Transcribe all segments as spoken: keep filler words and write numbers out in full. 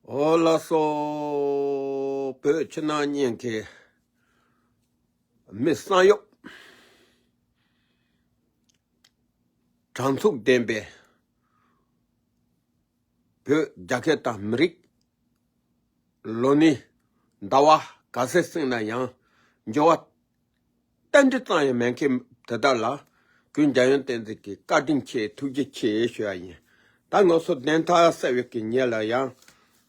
ཨོ་ལགས་སོ། བོད་ཕྱི་ནང་གཉིས་ཀྱི་མི་གསང་ཡོད། དྲང་ཚུགས་ལྡན་པའི་བོད་རྒྱལ་ཁབ་དང་མི་རིགས། ལོ་ནི་ཟླ་བ་ག་ཚོད་སྲིང་ན་ཡང་འགྱུར་བ་རྟ་འདྲི་ཙམ་ཡང་མེད་མཁན་དེ་དག་ལ་གུས་འཇམ་དབྱངས་བསྟན་འཛིན་གྱིས་བཀའ་དྲིན་ཆེ་ཐུགས་རྗེ་ཆེ་ཞུ་ཡ་ཡིན། ད་ང་ཚོ་བདེན་མཐའ་གསལ་བའི་གི་ཉེ་ལ་ཡང་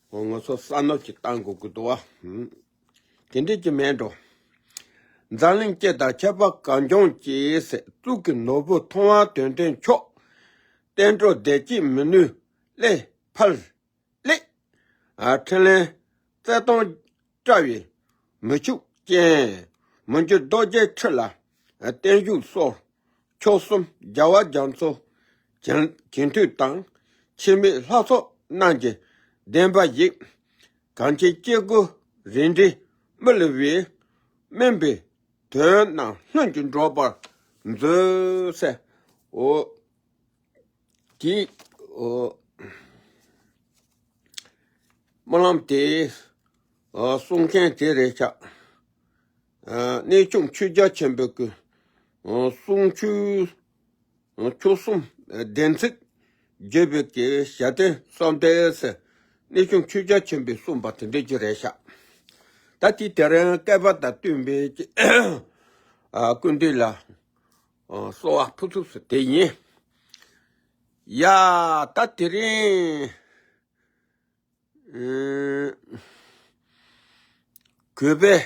ང་ཚོ་བསམ་མནོ་ཅིག་བཏང་དགོས་ཀྱི་འདུག་བ། དེ་འདྲས་ཀྱི་མེད་འགྲོ། འཛམ་གླིང་སྤྱི་དང་ཁྱད་པར་གངས་ལྗོངས་ཀྱི་གཙུག་གི་ནོར་བུ་མཐོང་བ་དོན་ལྡན་མཆོག་བསྟན་འགྲོ་བདེ་སྐྱིད་མི་ནུས་ལས་ཕར་ལས། ཨ་འཕྲིན་ལས་རྩལ་སྟོང་བཀྲ་བའི་མི་ཕྱུགས་ཅན། མི་འགྱུར་རྡོ་རྗེའི་ཁྲི་ལ་བརྟན་བཞུགས་གསོལ། མཆོག་གསུམ་རྒྱལ་བ་རྒྱ་མཚོ་རྒྱན་གྱེན་མཐུད་དང་། འཆི་མེད་ལྷ་ཚོགས་རྣམས་ཀྱི་བདེན་པ་ཡིན། གངས་ཅན་སྐྱེ་དགུའི་རེ་འདུན་མི་བསླུ་བའི། སྨོན་པའི་དོན་རྣམས་ལྷུན་གྱིས་འགྲུབ་པར་མཛོད་ཟེར། འོ། དེ། འོ། སྨོན་ལམ་དེ། འོ། གསུང་མཁན་དེ་རེད་ཤག་གནས་ཆུང་ཆོས་རྒྱལ་ཆེན་པོའི་གི། འོ། གསུང་ཆོས། འོ། ཆོས་གསུམ་བདེན་ཚིག་བརྗོད་པའི་གི་ཞལ་བསྟན་གསོལ་འདེབས་ཟེར། གནས་ཆུང་ཆོས་རྒྱལ་ཆེན་པོས་གསུངས་པ་དེ་འདྲས་ཀྱི་རེད་ཤག་ད་དེ་དེ་རིང་བསྐལ་པ་དང་བསྟུན་པའི་གི། ཨ། སྐུ་མདུན་ལ། ཨ། གསོལ་བ་ཕུར་ཚུགས་སུ་དེ་ཡིན། ཡ། ད་དེ་རིང་། ཨ། གུས་པས་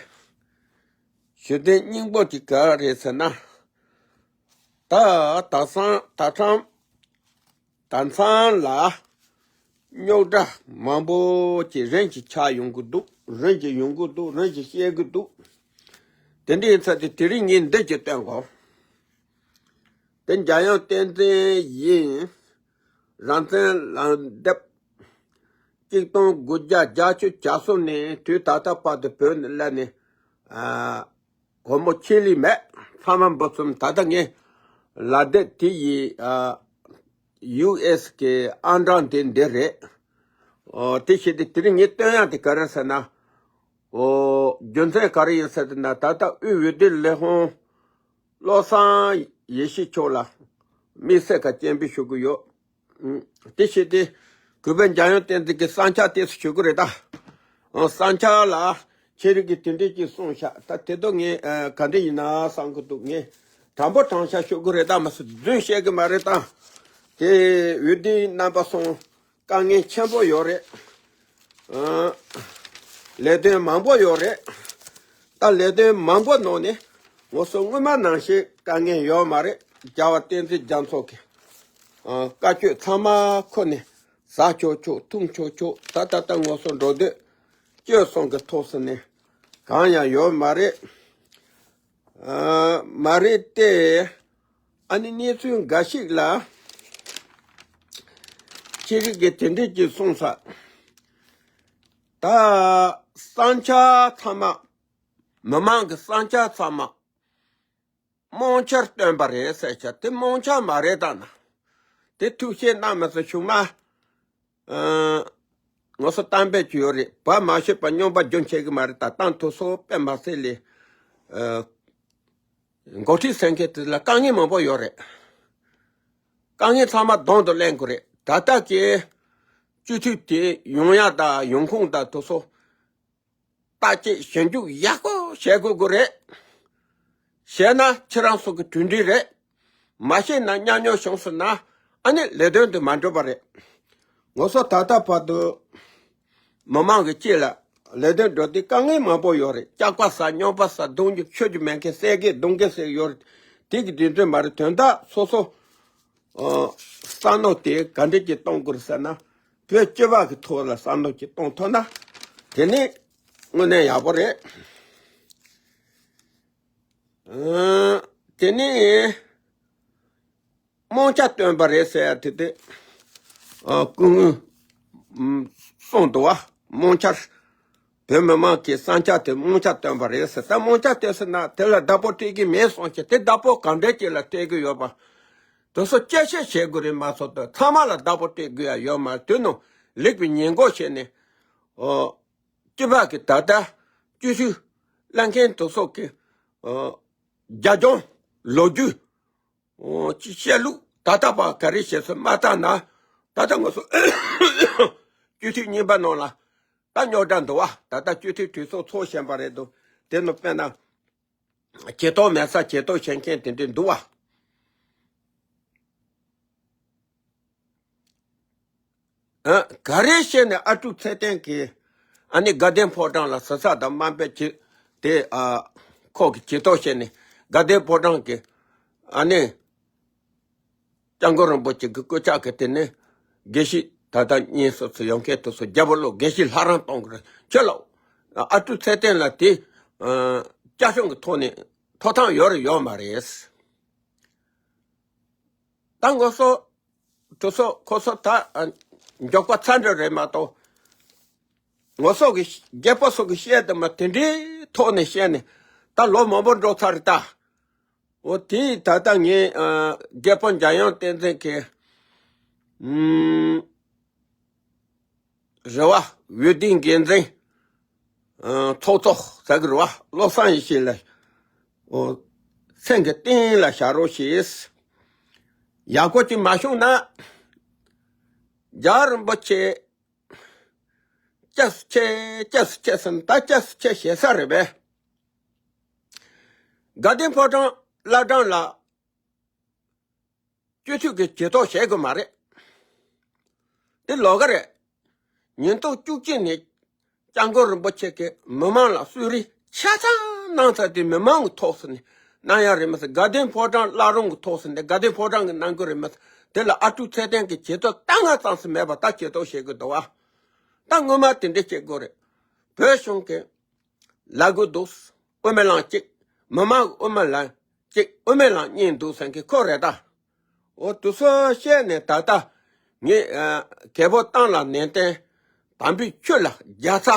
ཞུ་དོན་སྙིང་པོ་དེ་ག་རེད་ཟེར་ན། ད་ད་སང་ད་ཐང་ད་མཚམས་ལ་རྙོག་དྲ་མང་པོ་ཅིག་རིམ་གྱིས་ཆགས་ཡོང་གི་འདུག་རིམ་གྱིས་ཡོང་གི་འདུག་རིམ་གྱིས་བཤད་གི་འདུག་དེ་འདྲ་ཡིན་ཙང་དེ་དེ་རིང་ངས་འདི་ཅིག་སྟོན་གོ། དེ་འཇམ་དབྱངས་བསྟན་འཛིན་ཡིན། རང་བཙན་ལམ་དེབ། གཅིག་སྟོང་དགུ་བརྒྱ་བརྒྱད་ཅུ་གྱ་གསུམ་ནས་དུས་ད་ལྟ་བར་དུ་བོད་ནས་སླེབས་ནས། ཨ། སྒོར་མོ་ཆད་ལུས་མེད། ཚང་མ་འབུལ་གསུམ། ད་ལྟ་ངས་ལག་དེབ་དེ་ཡི། ཨ། ཡུ་ཨེས་གི་ཨང་གྲངས་དེ་འདི་རེད། ཨོ། དེ་བྱས་ཏེ་དེ་རིང་ངས་སྟོན་ཡག་དེ་ག་རེ་ཟེར་ན། ཨོ། རྒྱུ་མཚན་ག་རེ་ཡིན་ཟེར་ན། ད་ལྟ་དབུས་འོས་བསྡུ་ལས་ཁུངས་བློ་བཟང་ཡེ་ཤེས་མཆོག་ལ་དམིགས་བསལ་ག་སྤྱན་འབུལ་ཞུ་གི་ཡོད། ཨུམ། དེ་བྱས་ཏེ་གུས་པས་འཇམ་དབྱངས་བསྟན་འཛིན་གྱི་གསང་ཆ་དེ་ཚོ་ཞུ་གི་རེད་ད། ཨོ། གསང་ཆ་ལ་ཁྱེད་རིགས་ཀྱིས་དེ་འདྲས་ཀྱིས་གསུངས་ཤག་ད་དེ་དོ་ངས། ཨ། ག་འདྲ་ཡིན་ན་བསམ་གི་འདུག་ངས་དྲང་པོ་དྲང་བཞག་ཞུ་གི་རེད་ད། མ་སུ་རྫུན་བཤད་གི་མ་རེད་ད། དེ་འོས་བསྡུའི་རྣམ་པ་སོང་། དཀའ་ངལ་ཆེན་པོ་ཡོད་རེད། ཨ། ལས་དོན་མང་པོ་ཡོད་རེད། ད་ལས་དོན་མང་པོ་ནང་ནས་ང་ཚོ་སྔོན་མ་ནང་བཞིན་དཀའ་ངལ་ཡོད་མ་རེད། རྒྱལ་བ་བསྟན་འཛིན་རྒྱ་མཚོ་གི། ཨ། བཀའ་ཆོས་ཚང་མ་ཁོ་ནས་ཟ་ཆོག་ཆོག་འཐུང་ཆོག་ཆོག་ད་ད་ལྟ་ང་ཚོ་འགྲོ་འདོད་སྤྱོད་གསུམ་གི་ཐོག་སུ་ནས་གང་ཡང་ཡོད་མ་རེད། ཨ། མ་རེད་དེ། ཨ་ནི་གནས་ཚུལ་འགའ་ཞིག་ལ་ཁྱེད་རིགས་ཀྱིས་དེ་འདྲས་ཀྱིས་གསུངས་ས། ད་གསང་ཆ་ཚང་མ། མི་མང་གི་གསང་ཆ་ཚང་མ་རྨོངས་ཆར་བཏོན་པ་རེད་ཟེར་ཆ་དེ་རྨོངས་ཆ་མ་རེད་ད་ན། དེ་ཐུགས་བཞེད་གནང་མ་ཟེར་བྱུང་ན། ཨ། ང་ཚོ་གཏམ་དཔེ་ཅིག་ཡོད་རེད། བ་མ་ཤེས་པ་སྨྱོན་པ་རྒྱུན་ཆད་གི་མ་རེད། ད་གཏམ་དུ་སོ་དཔེ་མ་ཟེར་ལས། ཨ། འགོ་ཁྲིད་ཟེར་མཁན་དེ་ལ་དཀའ་ངལ་མང་པོ་ཡོད་རེད། དཀའ་ངལ་ཚང་མ་གདོང་དུ་ལེན་དགོས་རེད། ད་ལྟ་གི་སྤྱི་འཐུས་དེ་ཡོང་ཡག་དང་ཡོང་ཁུངས་དང་དེ་ཚོ་བརྟག་དཔྱད་ཞིབ་འཇུག་ཡག་པོ་བྱེད་དགོས་དགོས་རེད། བྱས་ན་ཁྱེད་རང་ཚོ་གི་གྲུབ་འབྲས་རེད། མ་བྱས་ན་ཉམས་མྱོང་བྱུང་སོང་ན་ཨ་ནི་ལས་དོན་དེ་མ་འགྲུབ་པ་རེད། ང་ཚོ་ད་ལྟ་བར་དུ་མི་མང་གི་དཀྱིལ་ལ་ལས་དོན་འགྲོ་དུས་དཀའ་ངལ་མང་པོ་ཡོད་རེད། སྐྱག་པ་ཟ་སྨྱོན་པ་ཟ་རྡུང་རྒྱུ་ཆོད་རྒྱུ་མེད་མཁན་བསད་མཁན་རྡུང་མཁན་ཟེར་གྱི་ཡོད་རེད། དེ་གི་དེ་འདྲ་མ་རེད། དོན་དག་སོ་སོ། ཨ། བསམ་མནོ་དེ་ག་འདྲ་ཅིག་གཏོང་དགོས་རེད་ཟེར་ན། བོད་སྤྱི་པ་གི་ཐོག་ལ་བསམ་མནོ་ཅིག་གཏོང་ཐུབ་ན་དེ་ནི་དངོས་གནས་ཡག་པོ་རེད། ཨ། དེ་ནི་རྨོངས་ཆ་སྟོན་པ་རེད་ཟེར་ཡ་དེ་དེ། ཨ། སྐུ་ངོས་གསུངས་འདུག་བ། རྨོངས་ཆ། བོད་མི་མང་གི་གསང་ཆ་དེ་རྨོངས་ཆ་སྟོན་པ་རེད་ཟེར། ད་རྨོངས་ཆ་སྟོན་ཟེར་ན་དེ་ལ་བདག་པོ་སྤྲད་ཀྱི་མེད་གསུངས་ཀྱི། དེ་བདག་པོ་གང་འདྲ་ཅིག་ལ་སྤྲད་ཀྱི་ཡོད་པ། དེ་ཚོ་དཔྱད་ཞིབ་བྱེད་དགོས་རེད་མ་གཏོགས་ཚང་མ་ལ་བདག་པོ་སྤྲད་དགོས་ཡ་ཡོད་མ་རེད། དེ་ནང་ལེགས་པའི་ཉེས་འགོག་བྱས་ནས། ཨོ། སྐྱིད་པ་གི་ད་ལྟ་སྤྱི་འཐུས་ལེན་མཁན་དེ་ཚོ་གི་ཨོ། རྒྱབ་ལྗོངས་ལོ་རྒྱུས། ཨོ། ཅི་བཤད་ལུགས་ད་ལྟ་བར་ག་རེ་བྱས་སོང་མ་བལྟས་ན། ད་ལྟ་ང་ཚོ་སྤྱི་འཐུས་རྙིང་པ་ནང་ལ་ད་རྙོག་དྲ་འདུག་བ། ད་ལྟ་སྤྱི་འཐུས་གྲོས་ཚོགས་ཚོགས་བཞིན་པ་རེད་འདུག་དེ་ནང་དཔེར་ན། ཇུས་གཏོགས་མེད་ས་ཇུས་གཏོགས་བྱེད་མཁན་དེ་འདྲ་འདུག་བ། ཨ། ག་རེ་བྱས་ནས་ཨ་ཀྲུག་ཚེ་བརྟན་གྱིས་ཨ་ནི་དགའ་ལྡན་ཕོ་བྲང་ལ་ཟུར་ཟ་དང་དམའ་འབེབས་བྱས་ཏེ། ཨ། ཁོ་གིས་ཇུས་གཏོགས་བྱས་ནས་དགའ་ལྡན་ཕོ་བྲང་གི་ཨ་ནི་སྐྱབས་མགོན་རིན་པོ་ཆེ་གི་སྐུ་ཕྱག་གི་སྟེང་ནས་དགེ་བཤེས་ད་ལྟ་གཉེན་སོ་སོ་ཡོང་མཁན་དེ་ཚོ་རྒྱལ་པོ་བློ་དགེ་བཤེས་ལྷ་རམས་གཏོང་གི་རེད། ཁྱོད་ལ་ཨ་ཀྲུག་ཚེ་བརྟན་ལ་དེ་ཨ་བཅའ་ཁྲིམས་ཀྱི་ཐོག་ནས་ཐོབ་ཐང་ཡོད་རེད་ཡོད་མ་རེད། ད་ང་ཚོ་དེ་ཚོ་ཁོ་ཚོ་ད་ཨ་མགྱོགས་པ་ཚར་འདྲ་རེད་མ་གཏོགས། ང་ཚོ་གི་རྒད་པོ་ཚོ་གི་བཤད་དེ་མ་དེ་འདྲའི་ཐོག་ནས་བཤད་ནས་ད་ལོ་མང་པོ་འགྲོ་ཚར་རེད་ད། འོ་དེ་ད་ལྟ་ངས་ཨ་རྒད་པོ་འཇམ་དབྱངས་བསྟན་འཛིན་གྱི་ཨུམ་རེད་བ། འོས་བསྡུའི་འགན་འཛིན་ཨ་ཚོགས་གཙོ་ཟེར་གི་རེད་བ། བློ་བཟང་ཡེ་ཤེས་ལགས། འོ། སེམས་ཀྱི་གཏིང་ལ་བཞག་རོགས་ཞེས། ཡག་པོ་ཅིག་མ་བྱུང་ན། རྒྱལ་བ་རིན་པོ་ཆེ་སྐྱབས་སུ་མཆི། སྐྱབས་སུ་མཆི་ཟེར་ན་ད་སྐྱབས་སུ་མཆི་ཞེ་ས་རེད་པས། དགའ་ལྡན་ཕོ་བྲང་བླ་བྲང་ལ་སྤྱི་འཐུས་ཀྱི་ཇུས་གཏོགས་བྱེད་དགོས་མ་རེད། དེ་ལོགས་ཀ་རེད། ཉིས་སྟོང་བཅུ་གཅིག་ནས་སྐྱབས་མགོན་རིན་པོ་ཆེ་གིས་མི་མང་ལ་གསོལ་རས་ཆ་ཚང་གནང་ཚར་དུས་མི་མང་གི་ཐོག་སུ་ནས་གནང་ཡ་རེད་མ་ཟད། དགའ་ལྡན་ཕོ་བྲང་བླ་བྲང་གི་ཐོག་སུ་ནས་དགའ་ལྡན་ཕོ་བྲང་གིས་གནང་གི་རེད་མ་ཟད། དེ་ལ་ཨ་ཀྲུག་ཚེ་བརྟན་གྱིས་ཇུས་གཏོགས་ད་སྔ་ཙམ་སུ་མེད་པ་ད་ཇུས་གཏོགས་བྱེད་དགོས་འདུག་བ། ད་སྔོན་མ་དེ་འདྲ་བྱེད་དགོས་རེད། བོད་གཞུང་གི་ལབ་དགོས་འདུག་དབུ་མའི་ལམ་གཅིག་མི་མང་གི་དབུ་མའི་ལམ་གཅིག་དབུ་མའི་ལམ་གཉིས་འདུག་ཟེར་མཁན་ཁོ་རེད་ད། འོ་དེ་ཚོ་བཤད་ནས་ད་ལྟ་ངས་ཨ་རྒད་པོ་བཏང་ལ་ནན་ཏན་དམ་པའི་ཆོས་ལ་རྒྱལ་ཚ།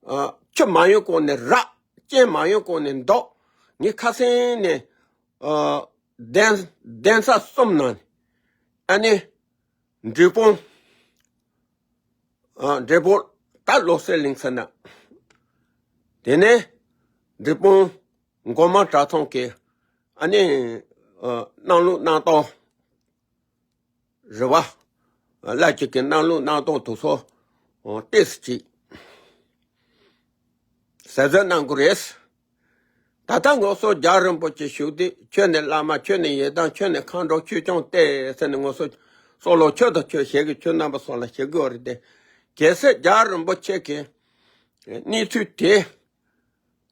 ཨ་ཆུ་མ་ཡོང་གོང་ནས་རག་རྐྱེན་མ་ཡོང་གོང་ནས་འདོགས། ངས་ཁ་སང་ནས་ཨ་གདན་གདན་ས་གསུམ་ནང་ཨ་ནི་འབྲས་སྤུངས། ཨ་འབྲས་སྤུངས་ད་བློ་གསལ་གླིང་ཚན་ན། དེ་ནས་འབྲས་སྤུངས་སྒོ་མང་གྲྭ་ཚང་གི་ཨ་ནི་ཨ་གནང་ལུགས་གནང་སྟངས་རེད་བ། བླ་གཅིག་གི་གནང་ལུགས་གནང་སྟངས་དེ་ཚོ་ཨ་ཏོག་ཙམ་ཅིག་གསལ་བཤད་གནང་དགོས་རེད། ད་ལྟ་ང་ཚོ་རྒྱལ་བ་རིན་པོ་ཆེ་བཞུགས་དུས་ཁྱོད་ནི་བླ་མ། ཁྱོད་ནི་ཡི་དམ། ཁྱོད་ནི་མཁའ་འགྲོ། ཁྱོད་སྐྱོང་སྟེ་ཟེར་ནས་ང་ཚོ་སྲོག་ལོ་ཁྱོད་དང་ཁྱོད་ཞེས་ཀྱི་ཁྱོད་རྣམ་པ་སོགས་ལ་ཞུ་གི་ཡོད་རེད་དེ། གལ་སྲིད་རྒྱལ་བ་རིན་པོ་ཆེ་གི་གནས་ཚུལ་དེ་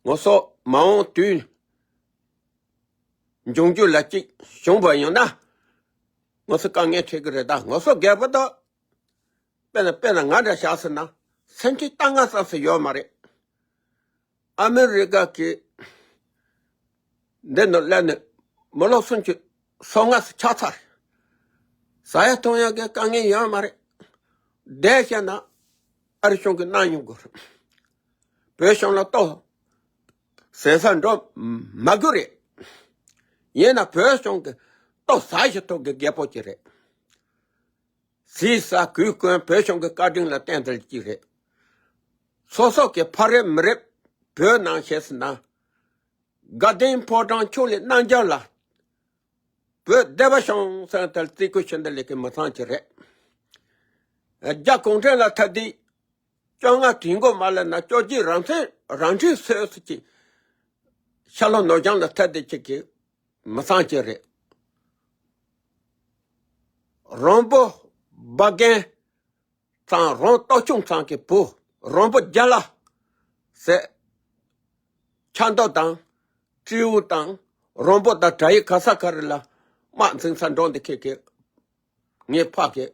ང་ཚོ་མ་འོངས་དུས་འབྱུང་འགྱུར་ལ་གཅིག་བྱུང་བ་ཡིན་ན། ང་ཚོ་དཀའ་ངལ་འཕྲད་ཀྱི་རེད། ད་ང་ཚོ་རྒད་པོ་དང་དཔེར་ན་དཔེར་ན་ང་འདྲ་བཞག་ཟེར་ན་སེམས་ཁྲལ་ལྟ་ང་ཙམ་ཞིག་ཡོད་མ་རེད། ཨ་མི་རི་ཀ་གི་འདི་ནང་སླེབས་ནས་མི་ལོ་སུམ་ཅུ་སོ་ལྔ་ཙམ་ཆགས་ཚར། ཟ་ཡ་འཐུང་ཡ་གི་དཀའ་ངལ་ཡོད་མ་རེད། བསྡད་བཞག་ན་ཨ་རི་གཞུང་གིས་གནང་མྱོང་དགོས་རེད། བོད་གཞུང་ལ་ལྟོ་ཟ་ས་འགྲོ་མ་དགོས་རེད། ཡིན་ན་བོད་གཞུང་གི་ལྟོ་ཟ་ཞིག་ཐོག་གི་རྒད་པོ་ཅིག་རེད། ཟས་ཟ་གོས་གོན་བོད་གཞུང་གི་བཀའ་དྲིན་ལ་བརྟེན་ཏེ་ཅིག་རེད། སོ་སོ་གི་ཕ་རེད་མི་རེད། བོད་ནང་བྱས་ཟིན་ན། དགའ་ལྡན་ཕོ་བྲང་ཕྱོགས་ལས་རྣམ་རྒྱལ་ལ། བོད་སྡེ་པ་བྱུང་ཟེར་ཏེ་རྩིས་སྐུལ་ཞུ་འདི་ལས་ཀྱི་མི་ཚང་ཅིག་རེད། རྒྱ་གུང་ཁྲན་ལ་ཐ་དད་བཅོ་ལྔ་དུས་འགོ་མ་ལེན་ན་བཅོ་བརྒྱད་རང་བཙན་རང་འཁྲི་སོས་སུ་ཅིག་ཤར་ལྷོ་ནུབ་བྱང་ལ་ཐ་དད་ཅིག་གི་མི་ཚང་ཅིག་རེད། རོང་པོ་འབའ་རྒན་ཚང་རོང་སྟོབས་ཆུང་ཚང་གི་བུ་རོང་པོ་རྒྱ་ལ་ཟེར། ཆབ་མདོ་དང་སྤྲེའུ་དང་རོང་པོ་དང་བྲག་ཡིབ་ག་ས་ག་རེ་ལ་དམག་འཛིང་ས་འགྲོ་འདི་ཁེ་ཁེ། ངའི་ཕ་གི་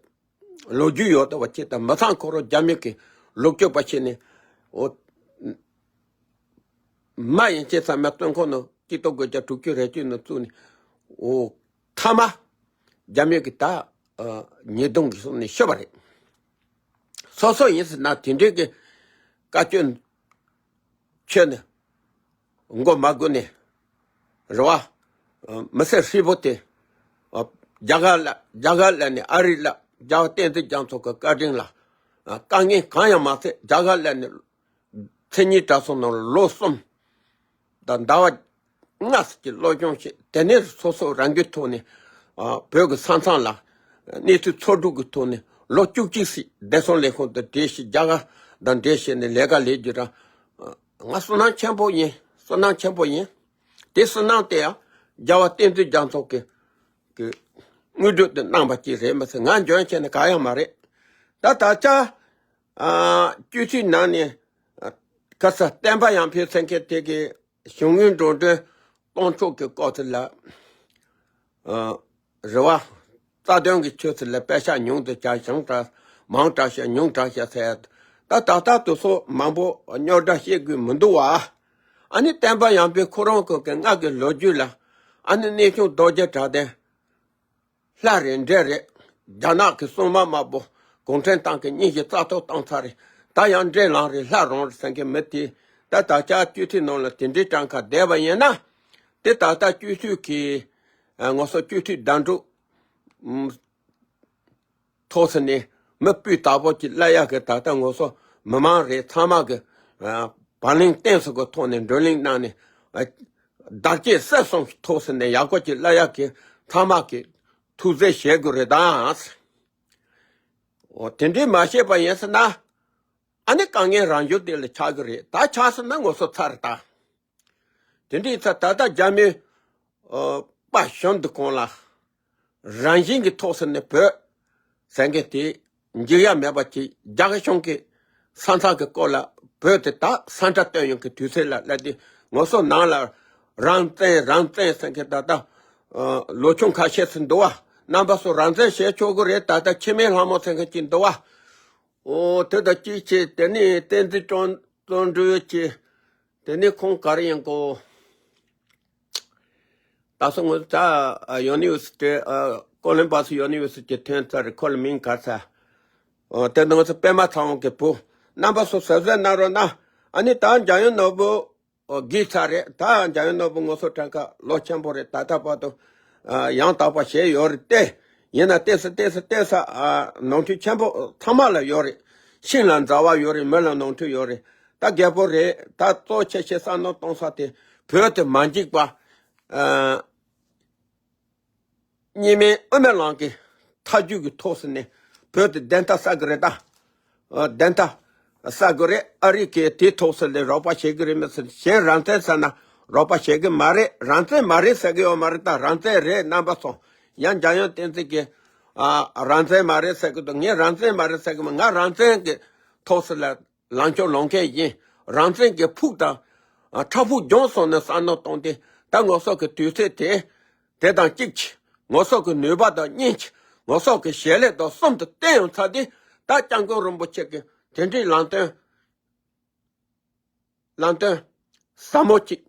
ལོ་རྒྱུས་ཡོད་དོ་བ་ཅིག་དང་མི་ཚང་ཁོ་རང་རྒྱ་མི་གི་ལོ་རྒྱུས་པ་བྱས་ནས། འོ། མ་ཡིན་ཅེས་ཚང་མ་སྟོན་ཁོ་ནོ་སྐྱིད་ཏོ་དགོས་ཀྱང་དྲུག་ཅུ་རེ་བཅུ་ནང་བཙུགས་ནས། འོ། ཐ་མ། རྒྱ་མི་གི་ད་ཉེས་རྡུང་གི་སོང་ནས་ཤོར་བ་རེད། སོ་སོ་ཡིན་ཟེར་ན་དེ་འདྲའི་གི་བཀའ་བཀྱོན་ཆོད་ནས་མགོ་མ་སྒུར་ནས་རེད་བ། མི་སེར་ཧྲིལ་པོ་དེ་རྒྱ་གར་ལ་རྒྱ་གར་ལ་ནས་ཨ་རི་ལ་རྒྱལ་བ་བསྟན་འཛིན་རྒྱ་མཚོ་གི་བཀའ་དྲིན་ལ་ དཀའ་ངལ་གང་ཡང་མ་ཚད། རྒྱ་གར་སླེབས་ནས་མཚན་ཉིད་གྲྭ་ཚང་ནང་ལོ་གསུམ་དང་ཟླ་བ་ལྔ་ཙམ་གྱི་སློབ་སྦྱོང་བྱས། དེ་ནས་སོ་སོ་རང་གི་ཐོག་ནས་བོད་ཀྱི་ས་མཚམས་ལ་གནས་ཚུལ་འཚོལ་སྒྲུབ་ཀྱི་ཐོག་ནས་ལོ་བཅུ་གཅིག་ཙམ་བདེ་སྲུང་ལས་ཁུངས་དང་འབྲེལ་བྱས། རྒྱ་གར་དང་འབྲེལ་བྱས་ནས་ལས་ཀ་ལས་རྒྱུ་ར། ང་བསོད་ནམས་ཆེན་པོ་ཡིན། བསོད་ནམས་ཆེན་པོ་ཡིན། དེ་བསོད་ནམས་དེ་ཡང་རྒྱལ་བ་བསྟན་འཛིན་རྒྱ་མཚོ་གི་གི་དངོས་གྲུབ་དུ་གནང་བ་ཅིག་རེད་མ་ཟད། ང་འཇོན་ཆེ་ནས་ག་ཡང་མ་རེད། ད་ད་ཆ་ཨ་སྤྱི་འཐུས་ནང་ནས་ཨ་ཁ་ས་བསྟན་པ་ཡར་འཕེལ་ཟེར་མཁན་དེ་གི་གཞུང་གི་འགྲོ་གྲོན་གཏོང་ཕྱོགས་ཀྱི་སྐོར་དེ་ལ་ཨ་རེ་བ་རྩ་དོན་གྱི་ཆོས་ཚུལ་ལ་པད་ཤག་ཉུང་དུ་བྱ། ཞིང་དྲག་མང་དྲག་བྱ། ཉུང་དྲག་བྱ་ཟེར། ད་ད་ལྟ་དུ་སོ་མང་པོ་རྙོག་དྲ་བཤད་དགོས་མི་འདུག་བ། ཨ་ནི་བསྟན་པ་ཡར་འཕེལ་ཁོ་རང་ཁོ་གི་སྔགས་ཀྱི་ལོ་རྒྱུས་ལ། ཨ་ནི་གནས་ཆུང་རྡོ་རྗེ་གྲགས་ལྡན་ལྷ་རེད་འདྲེ་རེད། རྒྱ་ནག་གི་སྲུང་མ་དམར་པོ་གུང་ཁྲན་ཏང་གི་སྙིང་གི་རྩ་ཐོག་བཏང་ཚར་རེད། ད་ཡང་འདྲེ་ལངས་རེད། ལྷ་རང་རེད་ཟེར་མཁན་མི་དེ་ད་ད་ཆ་སྤྱི་འཐུས་ནང་ལ་དེ་འདྲའི་གྲངས་ཀ་བསྡད་པ་ཡིན་ན། དེ་ད་ལྟ་སྤྱི་འཐུས་ཀྱི་ཨ་ངོ་སོ་སྤྱི་འཐུས་ཟླ་འགྲོ་ཐོག་ས་ནས་མི་སྤུས་དག་པོ་ཅིག་བསླབ་ཡག་གི་ད་ལྟ་ངོ་སོ་མི་མང་རེད། ཚང་མ་གི་ཨ་བགྲོ་གླེང་བསྟེན་ས་གི་ཐོག་ནས་བགྲོ་གླེང་གནང་ནས། ཨ་བདག་གཅེས་སེམས་གསུམ་ཐོག་ས་ནས་ཡག་པོ་ཅིག་བསླབ་ཡག་གི་ཚང་མ་གི་ཐུགས་རྗེ་བཞེས་དགོས་རེད་ད། འོ་དེ་འདྲའི་མ་བྱས་པ་ཡིན་ཟེར་ན། ཨ་ནི་དཀའ་ངལ་རང་བྱུང་དེ་ལ་ཆགས་ཀྱི་རེད། ད་ཆགས་ཟེར་ན་ངོ་སོ་ཚར་ད། དེ་འདྲའི་ཚ་ད་ལྟ་རྒྱ་མི་ཨ་དཔའ་ཞུམ་དུ་གང་ལ། རང་བཞིན་གྱི་ཐོག་ས་ནས་བོད་ཟེར་མཁན་དེ་འཇིག་ཡ་མེད་པ་ཅིག་རྒྱ་གཞུང་གི་ས་མཚམས་ཀྱི་སྐོར་ལ་བོད་དེ་ད་ས་ཁྲ་སྟོན་ཡོང་གི་དུས་ཚོད་ལ་སླེབས་ཏེ། ངོ་སོ་ནང་ལ་རང་བཙན་རང་བཙན་ཟེར་མཁན་ད་ལྟ་ཨ་ལོ་ཆུང་ཁ་ཤས་སུ་འདུག་བ། རྣམ་པ་ཚོ་རང་བཙན་བྱེད་ཆོག་གི་རེད། ད་ལྟ་འཆི་མེད་ལྷ་མོ་ཟེར་མཁན་ཅིག་འདུག་བ། ཨོ་དེ་དང་གཅིག་བྱས། དེ་ནས་བསྟན་འཛིན་བརྩོན་འགྲུས་ཀྱིས། དེ་ནས་ཁོང་ག་རེ་ཡིན་གོ། ད་སོ་ངོ་ཚ་ཡོ་ནི་ཝར་སི་ཊི་ཨ་ཀོ་ལོམ་བྷ་སི་ཡོ་ནི་ཝར་སི་ཊི་ཐོན་ཚར་རེད། ཁོ་ལ་མིང་ག་ཚ། ཨོ་དེ་ནང་ཚོ་པད་མ་ཚེ་དབང་གི་བུ། རྣམ་པ་ཚོ་གཟབ་གཟབ་གནང་རོགས་གནང་། ཨ་ནི་ད་འཇམ་དབྱངས་ནོར་བུ། ཨོ་གིས་ཚར་རེད། ད་འཇམ་དབྱངས་ནོར་བུ་ངོ་སོ་གྲངས་ཀ་ལོ་ཆེན་པོ་རེད། ད་ལྟ་བར་དུ་ཨ་ཡང་དག་པ་བྱས་ཡོད་རེད་དེ། ཡིན་ན་ལྟས་ས་ལྟས་ས་ལྟས་ས་ཨ་ནོར་འཁྲུལ་ཆེན་པོ་ཚང་མ་ལ་ཡོད་རེད། ཤིང་ལ་མཛའ་བ་ཡོད་རེད། མི་ལ་ནོར་འཁྲུལ་ཡོད་རེད། ད་རྒད་པོ་རེད། ད་གཙོ་ཆེ་ཆེ་བསམ་བློ་གཏོང་ས་དེ་བོད་དེ་མ་འཇིག་པ། ཨ་གཉིས་སྨན་དབུ་མའི་ལམ་གྱི་ཐབས་ཇུས་ཀྱི་ཐོག་ས་ནས་བོད་དེ་བདེན་མཐའ་གསལ་གི་རེད་ད། ཨ་བདེན་མཐའ་གསལ་གི་རེད། ཨ་རི་གིས་དེའི་ཐོག་ས་ལ་རོགས་པ་བྱེད་གི་རེད་མི་ཟེར། གཞན་རང་བཙན་ཟེར་ན་རོགས་པ་བྱེད་གི་མ་རེད། རང་བཙན་མ་རེད་ཟེར་གི་ཡོད་མ་རེད། ད་རང་བཙན་རེད། རྣམ་པ་ཚོ་ཡང་འཇམ་དབྱངས་བསྟན་འཛིན་གྱིས་ཨ་རང་བཙན་མ་རེད་ཟེར་གི་འདུག་ངས་རང་བཙན་མ་རེད་ཟེར་གི་མ། ང་རང་བཙན་གྱི་ཐོག་ས་ལ་ལངས་ཕྱོགས་ལོང་མཁན་ཡིན། རང་བཙན་གྱི་ཕུགས་དང་ཨ་ཕྲ་ཕུགས་སྦྱོང་སོང་ནས་བསམ་བློ་གཏོང་སྟེ། ད་ངོ་སོ་གི་དུས་ཚོད་དེ་དེ་དང་གཅིག་ཅིག་ངོ་སོ་གི་ནུས་པ་དང་གཉིས་ཅིག་ངོ་སོ་གི་བྱེད་ལས་དང་གསུམ་དུ་བསྟན་ཡོང་ཚར་དུས། ད་སྐྱབས་མགོན་རིན་པོ་ཆེ་གི་དེ་འདྲའི་ལམ་སྟོན་ལམ་སྟོན་ཟབ་མོ་ཅིག་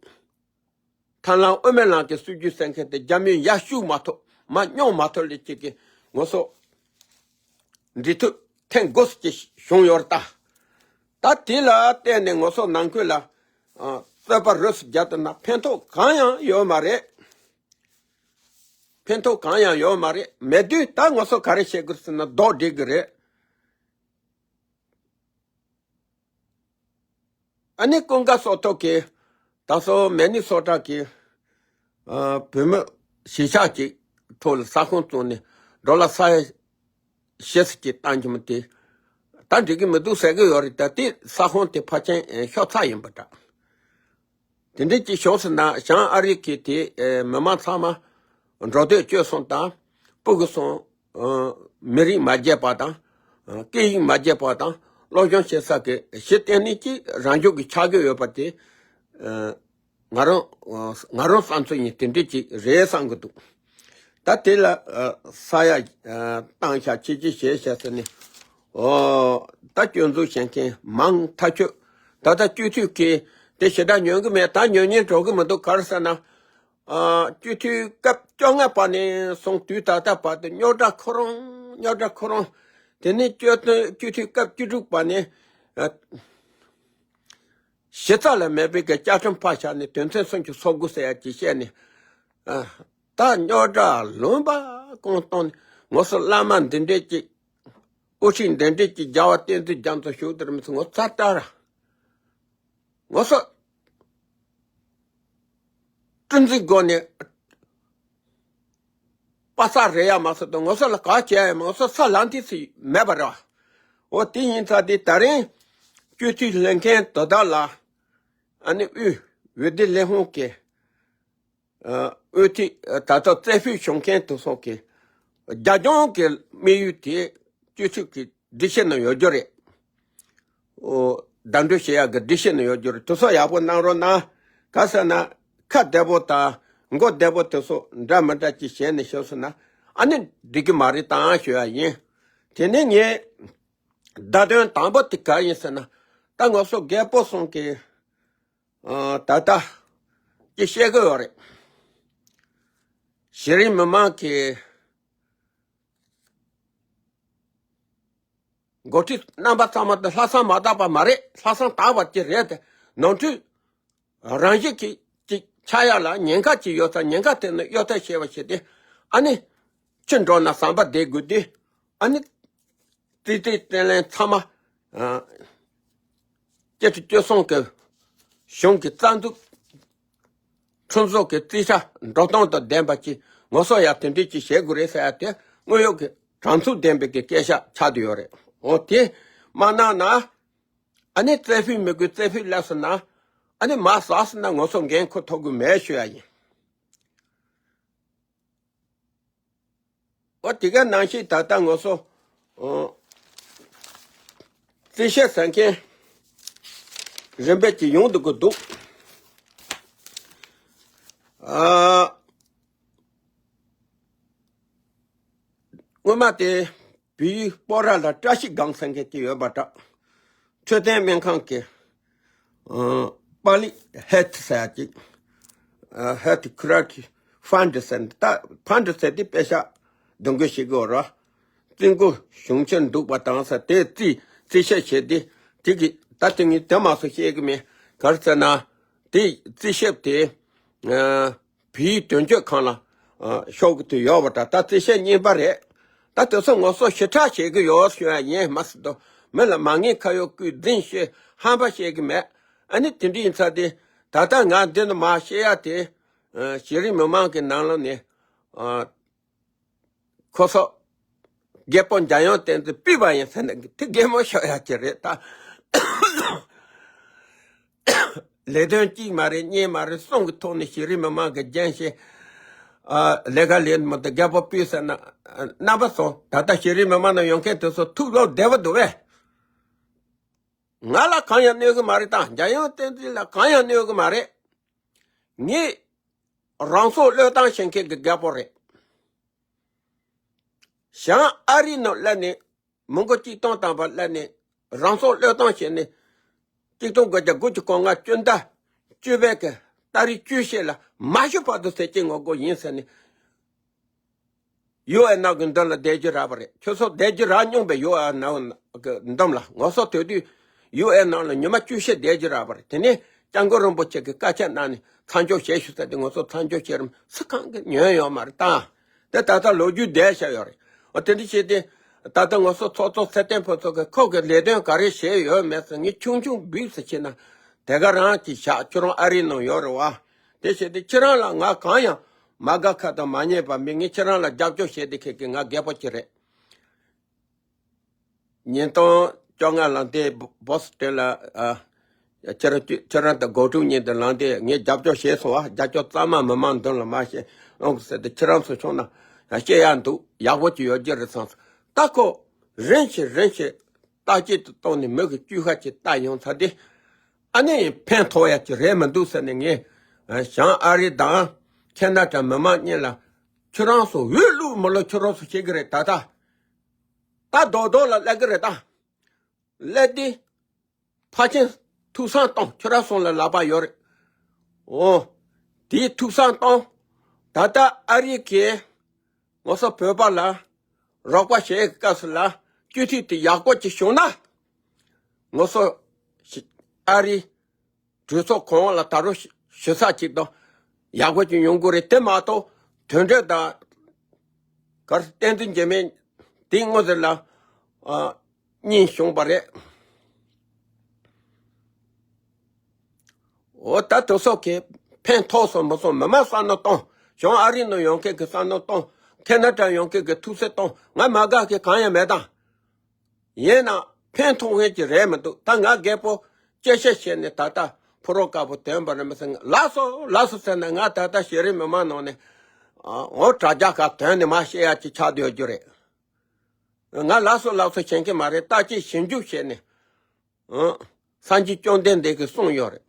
ཐར་ལམ་དབུ་མའི་ལམ་གྱི་སྲིད་བྱུས་ཟེར་མཁན་དེ་རྒྱ་མིས་ཡར་ཞུགས་མ་ཐུབ། མར་སྙོག་མ་ཐུབ་ལས་ཅིག་གི་ངོ་སོ་འབྲི་ཐུབ་ཐེངས་དགུ་ཅིག་བྱུང་ཡོད་རེད་ད། ད་དེ་ལ་བརྟེན་ནས་ངོ་སོ་ནང་ཁུལ་ལ་ཨ་རྩོད་པ་རུ་སུ་རྒྱག་ཐུབ་ན་ཕན་ཐོགས་གང་ཡང་ཡོད་མ་རེད། ཕན་ཐོགས་གང་ཡང་ཡོད་མ་རེད། མེད་དུས་ད་ངོ་སོ་ག་རེ་བྱེད་དགོས་ཟེར་ན་རྡོག་སྒྲིལ་གི་རེད། ཨ་ནི་ཀུན་དགའ་བསོད་སྟོབས་ཀྱིས་ད་སོ་མེ་ནི་སོ་ཊ་གི་ཨ་བོད་མི་གཞིས་ཆགས་ཀྱི་ཐོག་ལ་ས་ཁོངས་བཙུགས་ནས་ཌོ་ལར་ས་ཡ་བཞི་ཙམ་ཅིག་བཏང་རྒྱུ་མ་དེ་ད་འགྲིག་གི་མི་འདུག་ཟེར་གི་ཡོད་རེད། ད་དེ་ས་ཁོངས་དེ་ཕལ་ཆེར་ཤོར་ཚར་ཡིན་པ་འདྲ། དེ་འདྲའི་ཅིག་བྱུང་སོང་ན་བྱང་ཨ་རི་གི་དེ་མི་མང་ཚང་མ་འགྲོ་སྡོད་བྱོས་སོང་དང་། སྤུ་གུ་སོང་མི་རིགས་མ་བརྗེད་པ་དང་། སྐད་ཡིག་མ་བརྗེད་པ་དང་། སློབ་སྦྱོང་བྱེད་ས་གི་གཞི་གཏན་ནས་ཀྱི་རང་ཕྱོགས་ཀྱི་ཆགས་ཀྱི་ཡོད་པ་དེ་ང་རང་ང་རང་བསམ་ཚུལ་ཡིན། དེ་འདྲའི་ཅིག་རེད་བསམ་གི་འདུག་ད་དེ་ལ་ས་ཡ་བཏང་ཤག་ཕྱི་ཕྱི་བྱས་བྱས་ཟེར་ནས། ཨོ་ད་སྐྱོན་འཛུགས་བྱེད་མཁན་མང་ཐག་ཆོད། ད་ལྟ་སྤྱི་འཐུས་ཀྱིས་དེ་ཞེ་དྲག་ཉན་གི་མེད། ད་ཉན་ཉན་འགྲོ་གི་མི་འདུག་ག་རེ་ཟེར་ན། ཨ་སྤྱི་འཐུས་སྐབས་བཅོ་ལྔ་པ་ནས་བཟུང་དུས་ད་ལྟ་བར་དུ་རྙོག་དྲ་ཁོ་རང་རྙོག་དྲ་ཁོ་རང་། དེ་ནས་སྤྱི་འཐུས་སྤྱི་འཐུས་སྐབས་བཅུ་དྲུག་པ་ནས་ཨ་གཞི་རྩ་ལ་མེད་པའི་གི་བཅའ་ཁྲིམས་ཕར་བཞག་ནས་དོན་ཚན་སུམ་ཅུ་སོ་དགུ་ཟེར་ཡ་ཅིག་བཤད་ནས། ཨ་ད་རྙོག་དྲ་ལུང་པ་གང་གཏོང་ནས་ངོ་སོ་བླ་མ་འདི་འདྲས་ཅིག་བློ་ཁྲིད་འདི་འདྲས་ཀྱི་རྒྱལ་བ་བསྟན་འཛིན་རྒྱ་མཚོ་བཞུགས་དེར་མི་ཚོ་ངོ་ཚ་དྲ་ར། ངོ་སོ། སྤྲིན་འཛིན་སྒོ་ནས། པ་ས་རེད་ཡ་མ་སོ་དང་ངོ་སོ་ལ་ག་བྱས་ཡ་མ་ངོ་སོ་ས་ལམ་དེ་སི་མེད་པ་རེད་བ། འོ་དེ་ཡིན་ཙང་དེ་ད་རིང་སྤྱི་འཐུས་ལེན་མཁན་དོ་བདག་ལ་ཨ་ནི་དབུས་འོས་བསྡུ་ལས་ཁུངས་ཀྱི་ཨ་དབུས་ཐི་ད་ལྟ་རྩེ་ཕུད་བྱུང་མཁན་དེ་ཚོ་གི་རྒྱ་ལྗོངས་ཀྱི་དམིགས་ཡུལ་དེ་སྤྱི་འཐུས་ཀྱི་སྒྲིག་གཞི་ནང་ཡོད་རྒྱུ་རེད། ཨོ། བདམས་ཐོན་བྱེད་ཡག་གི་སྒྲིག་གཞི་ནང་ཡོད་རྒྱུ་རེད། དེ་ཚོ་ཡག་པོ་གནང་རོགས་གནང་། ག་ཟེར་ན། ཁ་བདེ་པོ་དང་མགོ་བདེ་པོ་དེ་ཚོ་འདྲ་མི་འདྲ་ཅིག་བྱས་ནས་བཞག་སོང་ན་ཨ་ནི་འགྲིག་གི་མ་རེད་དང་ཞུ་ཡ་ཡིན། དེ་ནས་ངས་བརྡ་དོན་དང་པོ་དེ་ག་ཡིན་ཟེར་ན། ད་ང་ཚོ་རྒད་པོ་ཚོ་གི་ཨ་ད་ལྟ་ཅིག་བཤད་གི་ཡོད་རེད། གཞི་རིམ་མི་མང་གི་འགོ་ཁྲིད་རྣམ་པ་ཚང་མ་དེ་ལྷག་བསམ་མ་དག་པ་མ་རེད། ལྷག་བསམ་དག་པ་ཅིག་རེད་དེ། ནོར་འཁྲུལ་རང་བཞིན་གྱིས་ཅིག་ཆགས་ཡ་ལ་ཉེན་ཁ་ཅིག་ཡོད་ཙང་ཉེན་ཁ་དེ་ནི་གཡོལ་ཐབས་བྱེད་པ་བྱས་ཏེ། ཨ་ནི་ཕྱི་འགྲོ་ན་ཟམ་པ་བསྡད་དགོས་དུས། ཨ་ནི་རྩིས་རྩིས་བརྟན་ལན་ཚང་མ་ཨ་སྤྱི་འཐུས་བཅུ་གསུམ་གི་གཞུང་གི་རྩ་འཛུགས་ཁྲིམས་བཟོ་གི་རྩིས་ཆ་འགྲོ་སྟངས་དང་ལྡན་པ་ཅིག་ངོ་སོ་ཡ་དེ་འདྲས་ཅིག་བྱེད་དགོས་རེད་ཟེར་ཡ་དེ་དངོས་ཡོད་ཀྱི་དྲང་ཚུགས་ལྡན་པའི་གི་སྐད་ཆ་ཆགས་བསྡད་ཡོད་རེད། འོ་དེ་མ་གནང་ན་ཨ་ནི་རྩེ་ཕུད་མི་དགོས། རྩེ་ཕུད་སླེབས་སོང་ན་ཨ་ནི་མར་ཟག་སོང་ན་ང་ཚོ་འགན་འཁུར་ཐུབ་ཀྱི་མེད་ཞུ་ཡ་ཡིན། འོ་དེ་ག་ནང་བཞིན་ད་ལྟ་ང་ཚོ་ཨོ་རྩིས་བཤེར་ཟེར་མཁན་རིམ་པས་ཀྱི་ཡོང་འདུག་གི་འདུག་ཨ་སྔོན་མ་དེ་བལ་ཡུལ་སྤོག་ར་ལ་བཀྲ་ཤིས་སྒང་ཟེར་མཁན་ཅིག་ཡོད་པ་འདྲ། འཕྲོད་བསྟེན་སྨན་ཁང་གི་ཨ་པ་ལི་ཧེལ་ཐི་ཟེར་ཡ་ཅིག་ཨ་ཧེལ་ཐི་ཁུ་ར་ཁི་ཕན་ཌི་ཟེར་ད་ཕན་ཌི་ཟེར་དེ་པེ་ཤ་བསྡུ་འགོད་བྱེད་དགོས་ར། རྩིས་འགོ་གཞུང་ཕྱིར་འདུག་པ་དང་ཟེར་དེ་རྩིས་རྩིས་བཤེར་བྱས་ཏེ་དེ་གི་ད་དེ་ངས་དེ་མ་སོ་བཤད་གི་མེད། ག་རེ་ཟེར་ན་དེ་རྩིས་ཞིབ་དེ་ཨ་བལ་ཡུལ་དོན་གཅོད་ཁང་ལ་ཨ་ཤོག་གི་དུ་ཡོད་པ་འདྲ། ད་རྩིས་བཤེར་གཉིས་པ་རེད། ད་དེ་ཚོ་ངོ་སོ་ཞིབ་ཕྲ་བྱེད་གི་ཡོད་ཞུ་ཡ་ཡིན། མ་སུ་དོ་མི་ལ་མ་ངེས་ཁ་ཡོད་སྐུལ་འཛིན་བྱེད་ཧམ་པ་བཤད་གི་མེད། ཨ་ནི་དེ་འདྲ་ཡིན་ཚ་དེ་ད་ལྟ་ང་འདི་ནས་མར་བཤད་ཡ་དེ་ཨ་གཞི་རིམ་མི་མང་གི་ནང་ལོགས་ནས་ཨ་ཁོ་ཚོ་རྒད་པོ་འཇམ་དབྱངས་བསྟན་འཛིན་ཕུད་པ་ཡིན་ཟེར་ནས་དེ་རྒན་མོ་ཤོར་ཡ་ཅིག་རེད་ད། ལས་དོན་གཅིག་མ་རེད་གཉིས་མ་རེད་གསུམ་གི་ཐོག་ནས་གཞི་རིམ་མི་མང་གི་འགན་བཞེས་ཨ་ལས་ཀ་ལས་མི་འདུག་རྒད་པོ་ཕུད་ཟེར་ན་རྣམ་པ་ཚོ་ད་ལྟ་གཞི་རིམ་མི་མང་ནང་ཡོང་མཁན་དེ་ཚོ་ཐུགས་བློ་བདེ་པོ་འདུག་བས། ང་ལ་གང་ཡང་གནོད་གི་མ་རེད་ད། འཇམ་དབྱངས་བསྟན་འཛིན་ལ་གང་ཡང་གནོད་གི་མ་རེད། ངས་རང་སྲོག་བློས་བཏང་བྱེད་མཁན་གྱི་རྒད་པོ་རེད། བྱང་ཨ་རི་ནང་སླེབས་ནས་མི་མགོ་གཅིག་སྟོང་ཐམ་པ་སླེབས་ནས་རང་སྲོག་བློས་བཏང་བྱས་ནས་གཅིག་སྟོང་དགུ་བརྒྱ་དགུ་བཅུ་གོ་ལྔ་སྤྱི་ཟླ་བཅུ་པའི་གི་ཏ་རིག་བཅུ་བཞི་ལ་མ་ཤི་བར་དུ་ཟས་བཅད་ངོ་རྒོལ་ཡིན་ཟེར་ནས་ཡུ་ཨེན་ནང་གི་མདུན་ལ་བསྡད་རྒྱུ་རག་པ་རེད། ཁྱོད་ཚོ་བསྡད་རྒྱུ་རག་མྱོང་པའི་ཡུ་ཨེན་ནང་གི་མདུན་ལ་ངོ་སོ་དོད་དུས་ཡུ་ཨེན་ནང་ལ་ཉི་མ་བཅུ་བཞི་བསྡད་རྒྱུ་རག་པ་རེད། དེ་ནས་སྐྱབས་མགོན་རིན་པོ་ཆེ་གི་བཀའ་ཆད་གནང་ནས་མཚམས་འཇོག་བྱེད་ཤོག་ཟེར་ཏེ་ང་ཚོ་མཚམས་འཇོག་བྱེད་རིམ་སུ་གང་གི་ཉོན་ཡོད་མ་རེད་ད། དེ་ད་ལྟ་ལོ་རྒྱུས་བསྡད་བཞག་ཡོད་རེད། འོ་དེ་འདྲ་བྱས་ཏེ་ད་ལྟ་ང་ཚོ་ཚོགས་གཙོ་ཚེ་བརྟན་ཕུན་ཚོགས་ཀྱིས་ཁོ་གི་ལས་དོན་ག་རེ་བྱས་ཡོད་མེད་ཟེར་ངས་ཆུང་ཆུང་འབུས་སུ་ཕྱིན་ན་དེ་ག་རང་གི་ཞག་ཁྱོད་རང་ཨ་རི་ནང་ཡོད་རེད་བ། དེ་བྱས་ཏེ་ཁྱེད་རང་ལ་ང་གང་ཡང་མ་དགའ་ཁ་དང་མ་ཉེས་པ་མེད། ངས་ཁྱེད་རང་ལ་རྒྱབ་སྐྱོར་བྱས་ཏེ་ཁྱེད་ཀྱིས་ང་རྒད་པོ་ཅིག་རེད། ཉིས་སྟོང་བཅོ་ལྔ་ལ་འདི་བོ་སི་ཊོན་ལ་ཨ་ཁྱེད་རང་ཁྱེད་རང་དང་སྒོ་ཕྲུག་གཉིས་དང་ལངས་ཏེ་ངས་རྒྱབ་སྐྱོར་བྱས་སོང་བ། རྒྱབ་སྐྱོར་གཙང་མ་མི་མང་མདུན་ལ་མ་བྱས་ཨང་ཟེར་ཏེ་ཁྱེད་རང་ཚོ་བྱུང་ན་སྐྱེ་ཡག་འདུག་ཡག་པོ་ཅིག་ཡོད་རྒྱུ་རེད་བསམ་སོང་། ད་ཁོ་རིན་ཆེ་རིན་ཆེ་བརྟག་དཔྱད་དུ་བཏང་ནས་མི་གི་སྤྱོད་ཤ་ཅིག་བལྟ་ཡོང་ཚར་ཏེ་ཨ་ནི་ཕན་ཐོགས་ཡག་ཅིག་རེད་མི་འདུག་ཟེར་ནས་ངས་བྱང་ཨ་རི་དང་ཁེ་ན་ཌ་མི་མང་གཉིས་ལ་ཁྱེད་རང་ཚོ་འོས་བླུག་མི་བླུག་ཁྱེད་རང་ཚོ་བྱེད་ཀྱི་རེད། ད་ལྟ་ད་རྡོག་རྡོག་ལ་སླེབས་ཀྱི་རེད་ད། སླེབས་ཏེ་ཕལ་ཆེར་ཐུགས་བསམ་བཏང་ཁྱེད་རང་ཚོ་ལ་ལག་པ་ཡོད་རེད། འོ་དེའི་ཐུགས་བསམ་བཏང་། ད་ལྟ་ཨ་རི་གིས་ང་ཚོ་བོད་པ་ལ་རོགས་པ་བྱེད་སྐབས་སུ་ལ་སྤྱི་འཐུས་དེ་ཡག་པོ་ཅིག་བྱུང་ན་ང་ཚོ་ཨ་རི་གྲོས་ཚོགས་གོང་འོག་ལ་ད་རུང་ཞུ་ས་ཅིག་དང་ཡག་པོ་ཅིག་ཡོང་གི་རེད། དེ་མ་གཏོགས་དོན་འབྲས་དང་གར་བསྟན་འཛིན་འཇིགས་མེད་དེའི་སྔོན་ཟེར་ལ་ ཨ་གཉིས་བྱུང་བ་རེད། འོ་ད་དེ་ཚོ་གིས་ཕན་ཐོགས་སོང་མི་སོང་མི་མང་བསམ་བློ་གཏོང་། གཞུང་ཨ་རི་ནང་ཡོང་མཁན་གྱི་བསམ་བློ་གཏོང་། ཁེ་ན་ཌ་ཡོང་མཁན་གྱི་ཐུགས་སེམས་གཏོང་། ང་མ་དགའ་མཁན་གང་ཡང་མེད་ད། ཡིན་ན་ཕན་ཐོགས་མཁན་ཅིག་རེད་མི་འདུག་ད་ང་རྒད་པོ་སྐྱེ་ཤ་བྱས་ནས་ད་ལྟ་ཕོ་རོག་དཀར་པོ་ཐོན་པ་རེད་མི་སྲིད། ལགས་སོ་ལགས་སོ་ཟེར་ན་ང་ད་ལྟ་ཤེས་རིག་མི་མང་ནང་ནས་འོ་དྲ་རྒྱ་ཁ་ཐོན་ནས་མ་བཤད་ཡ་ཅིག་ཆགས་སྡོད་རྒྱུ་རེད། ང་ལགས་སོ་ལགས་སོ་བྱེད་མཁན་མ་རེད། ད་ཅིག་ཞིབ་འཇུག་བྱས་ནས་སངས་རྒྱས་བཅོམ་ལྡན་འདས་ཀྱིས་གསུངས་ཡོད་རེད།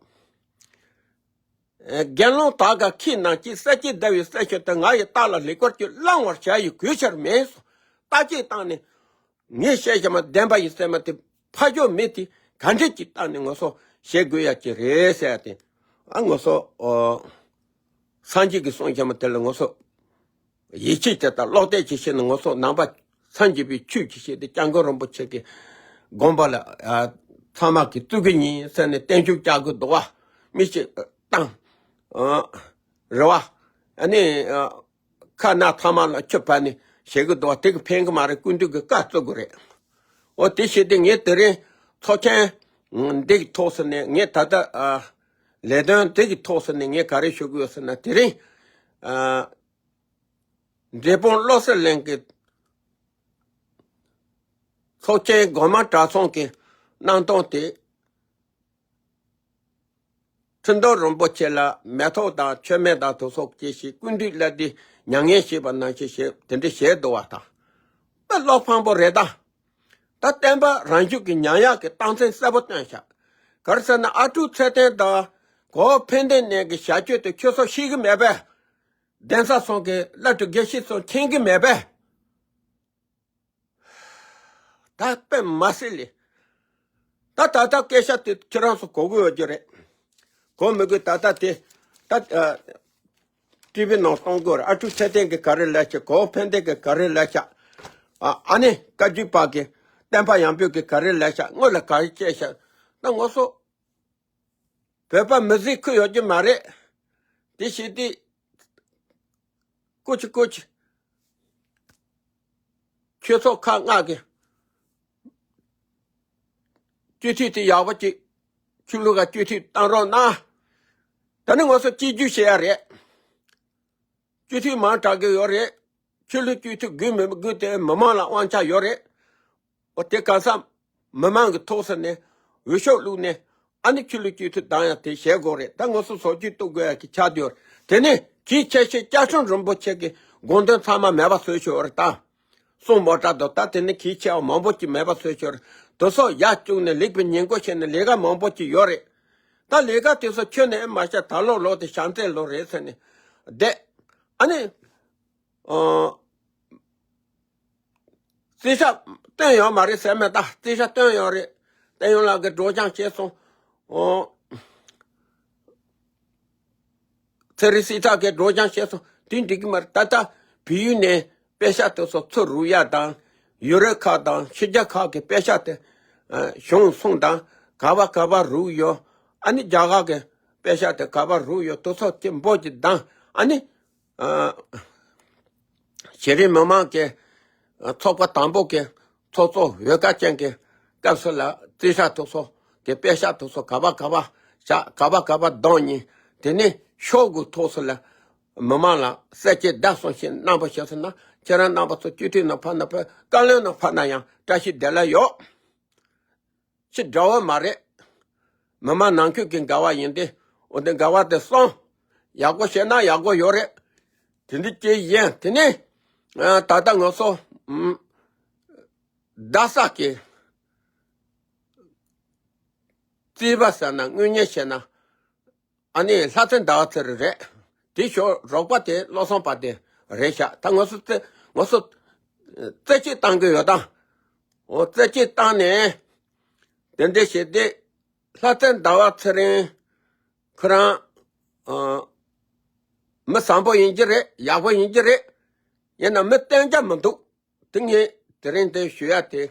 དགེ་སློང་དག་ག་ཁྱེད་རྣམས་ཀྱིས་ས་སྐྱའི་ཟླ་བའི་གསལ་ཤོག་དེ་ང་ཡི་རྟགས་ལ་ལེགས་པར་གྱུར། བླང་བར་བྱ་ཡི་གུས་ཕྱིར་མིན་སོ། རྟགས་གཅིག་བཏང་ནས་ངས་བཤད་བྱ་མ་བདེན་པ་ཡིན་ཟེར་མ་དེ་ཕ་ཇོ་མི་དེ་ག་འདྲས་ཀྱི་རྟགས་ནས་ངོ་སོ་བྱེད་དགོས་ཡ་ཅི་རེད་ཟེར་ཡ་དེ་ཨ་ངོ་སོ་ཨོ། སངས་རྒྱས་ཀྱི་གསུང་བྱ་མ་དེ་ལ་ངོ་སོ། ཡིད་ཆེས་བྱེད་དང་ཀློག་དད་ཅིག་བྱས་ནས་ངོ་སོ་ནང་པ་སངས་རྒྱས་པའི་ཆོས་ཅིག་བྱས་ཏེ་སྐྱབས་མགོན་རིན་པོ་ཆེ་གི་དགོངས་པ་ལ་ཨ་ཚང་མ་གི་བཙུགས་ཀྱི་ཡིན་ཟེར་ནས་བརྟན་བཞུགས་བསྐྱར་དགོས་འདུག་བ། མི་ཞིག་བཏང་། ཨ་རེ་བ། ཨ་ནི་ཨ་ཁ་ན་ཚང་མ་ལ་ཆུ་ཕར་ནས་བྱེད་དགོས་འདུག་བ། དེ་གི་ཕན་གི་མ་རེད། སྐུ་མདུན་གི་བཀའ་བརྩི་དགོས་རེད། འོ་དེ་བྱས་ཏེ་ངས་དེ་རིང་ཚོགས་ཆེན་འདི་གི་ཐོག་སུ་ནས་ངས་ད་ལྟ་ཨ་ལས་དོན་འདི་གི་ཐོག་སུ་ནས་ངས་ག་རེ་ཞུ་དགོས་ཡོད་ཟེར་ན། དེ་རིང་ཨ་འབྲས་སྤུངས་བློ་གསལ་གླིང་གི་ཚོགས་ཆེན་སྒོ་མང་གྲྭ་ཚང་གི་གནང་སྟངས་དེ། ཁྲི་འདོན་རིན་པོ་ཆེ་ལ་མེ་ཏོག་དང་མཆོད་མེ་དང་དེ་སོགས་སྐྱེས་ཤིང་སྐུ་མདུན་ལ་འདི་མྱ་ངན་བྱེད་པ་ནང་བཞིན་བྱེད་དེ་འདྲ་བྱེད་འདུག་བ་དང་། དཔེ་བློ་ཕངས་པོ་རེད་ད། ད་བསྟན་པ་རང་བཞིན་གྱི་ཉམས་ཡག་གི་རྟགས་མཚན་གསལ་པོ་སྟོན་བཞག་ག་རེ་ཟེར་ན་ཨ་ཀྲུག་ཚེ་བརྟན་དང་གོ་ཕན་བདེ་གནས་ཀྱི་བྱ་སྤྱོད་དེ་ཁྱོད་ཚོ་ཤེས་ཀྱི་མེད་པས། གདན་ས་ཚང་གི་བླ་སྤྲུལ་དགེ་བཤེས་ཚོ་མཁྱེན་གྱི་མེད་པས། ད་དཔེ་མ་སྲིད་ལེ། ད་ད་ལྟ་སྐད་ཆ་དེ་ཁྱེད་རང་ཚོ་གོ་གི་ཡོད་རྒྱུ་རེད། གོ་མི་དགོས། ད་ལྟ་དེ་ད་ཨ་ཊི་ཝི་ནང་གཏོང་དགོས་རེད། ཨ་ཀྲུག་ཚེ་བརྟན་གྱི་ག་རེ་ལབ་ཤག་གོ་ཕན་བདེ་གི་ག་རེ་ལབ་ཤག་ཨ་ཨ་ནི་བཀའ་བརྒྱུད་པ་གི་བསྟན་པ་ཡང་འབོད་ཀྱི་ག་རེ་ལབ་ཤག་སྔོན་ལ་ག་རེ་བྱས་ཤག་ད་ངོ་སོ། བོད་པ་མི་གཟིགས་ཁུལ་ཡོད་རྒྱུ་མ་རེད། དེ་བྱས་ཏེ། ཀུ་ཅི་ཀུ་ཅི། ཆོས་ཚོགས་ཁག་ལྔ་གི་སྤྱི་འཐུས་དེ་ཡག་པོ་ཅིག་ཆོས་ལུགས་ཀ་སྤྱི་འཐུས་བཏང་རོགས་གནང་། ད་ནི་ང་ཚོ་གཅིག་གྱུར་བྱེད་ཡ་རེད། སྤྱི་འཐུས་མང་དྲགས་ཀྱི་ཡོད་རེད། ཆོས་ལུགས་སྤྱི་འཐུས་དགོས་མི་དགོས་དེ་མི་མང་ལ་དབང་ཆ་ཡོད་རེད། འོ་དེ་ག་ས་མི་མང་གི་ཐོག་ས་ནས་འོས་ཤོག་བླུགས་ནས་ཨ་ནི་ཆོས་ལུགས་སྤྱི་འཐུས་བདམས་ཡ་དེ་བྱེད་དགོས་རེད། ད་ང་ཚོ་བཟོ་བཅོས་གཏོང་དགོས་ཡ་གི་ཆགས་བསྡད་ཡོད་རེད། དེ་ནས་གལ་ཆེ་ཤོས་སྐྱབས་མགོན་རིན་པོ་ཆེ་གི་དགོངས་དོན་ཚང་མ་མེད་པ་བཟོས་ཤོག་རེད་ད། གསུང་མོ་ཊ་དང་ད་དེ་ནི་གལ་ཆེ་བ་མང་པོ་ཅིག་མེད་པ་བཟོས་ཤོག་རེད། དེ་ཚོ་ཡར་བཅུག་ནས་ལེགས་པའི་ཉེས་འགོ་བྱས་ནས་ལས་ཀ་མང་པོ་ཅིག་ཡོད་རེད། ད་ལས་ཀ་དེ་ཚོ་ཁྱོན་ནས་མ་བྱས་ད་ལོ་ལོ་དེ་བྱམས་བརྩེ་ལོ་རེད་ཟེར་ནས་བསྡད། ཨ་ནི། ཨོ། རྩིས་ཞག་བཏོན་ཡོད་མ་རེད་ཟེར་མེད་ད། རྩིས་ཞག་བཏོན་ཡོད་རེད། བསྟན་ཡོན་ལགས་ཀྱིས་སྒྲོག་སྦྱང་བྱས་སོང་། ཨོ། ཚེ་རིང་སྲིད་ཐར་གྱིས་སྒྲོག་སྦྱང་བྱས་སོང་། དེ་འགྲིག་གི་མ་རེད། ད་ལྟ་བལ་ཡུལ་ནས་པེ་ཤག་དེ་ཚོ་ཚུར་རུག་ཡ་དང་། ཡུ་རོབ་ཁག་དང་ཕྱི་རྒྱལ་ཁག་གི་པེ་ཤག་དེ་ཨ་གཞུང་སོང་དང་ག་བ་ག་བ་རུག་ཡོད། ཨ་ནི་རྒྱ་གར་གྱི་པེ་ཤག་དེ་ག་བ་རུག་ཡོད། དེ་ཚོ་ཅི་འབོད་ཀྱི་དང་ཨ་ནི། ཨ་གཞི་རིམ་མི་མང་གི་ཚོགས་པ་དང་པོ་གི་ཚོགས་གཙོ་འོས་ཀ་ཅན་གྱི་སྐབས་སུ་ལ་རྩིས་ཞག་དེ་ཚོ་གི་པེ་ཤག་དེ་ཚོ་ག་བ་ག་བ་བཞག་ག་བ་ག་བ་བསྡོམས་ནས་དེ་ནས་ཤོག་གུ་ཐོག་སུ་ལ་མི་མང་ལ་གསལ་བཤད་བརྡ་གསུང་ཞིག་གནང་པ་ཞིག་ཟེར་ན། ཁྱེད་རང་རྣམ་པ་ཚོ་སྤྱི་འཐུས་ནང་ཕར་ན་ཕར། བཀའ་བློན་ནང་ཕར་ན་ཡང་བཀྲ་ཤིས་བདེ་ལེགས་ཡོད། ཅི་འདྲ་བོ་མ་རེད། མི་མང་ནང་ཁུལ་གྱི་འགལ་བ་ཡིན་ཏེ། འོ་དེ་འགལ་བ་དེ་སོང་། ཡག་པོ་བཤད་ན་ཡག་པོ་ཡོད་རེད། དེ་འདི་ཅི་ཡིན། དེ་ནི་ཨ་ད་ལྟ་ང་ཚོ་ཨམ་རྡ་ས་གི་རྩིས་པ་ཟེར་ན་དངུལ་གཉེར་བྱས་ན། ཨ་ནི་ལྷ་བཙན་ཟླ་བ་ཚེ་རིང་རེད། དེ་ཞོ་རོགས་པ་དེ་བློ་བཟང་པ་དེ་རེད་ཤག་ད་ང་ཚོ་རྩེ་ང་ཚོ་རྩེ་གཅིག་བཏང་གི་ཡོད་ད། འོ་རྩེ་གཅིག་བཏང་ནས་དེ་འདྲ་བྱས་ཏེ་ལྷ་བཙན་ཟླ་བ་ཚེ་རིང་ཁོ་རང་ཨ་མི་བཟང་པོ་ཡིན་གྱི་རེད། ཡག་པོ་ཡིན་གྱི་རེད། ཡིན་ན་མི་བསྟེན་རྒྱུ་མི་འདུག་དེ་ངས་དེ་རིང་དེ་ཞུ་ཡ་དེ་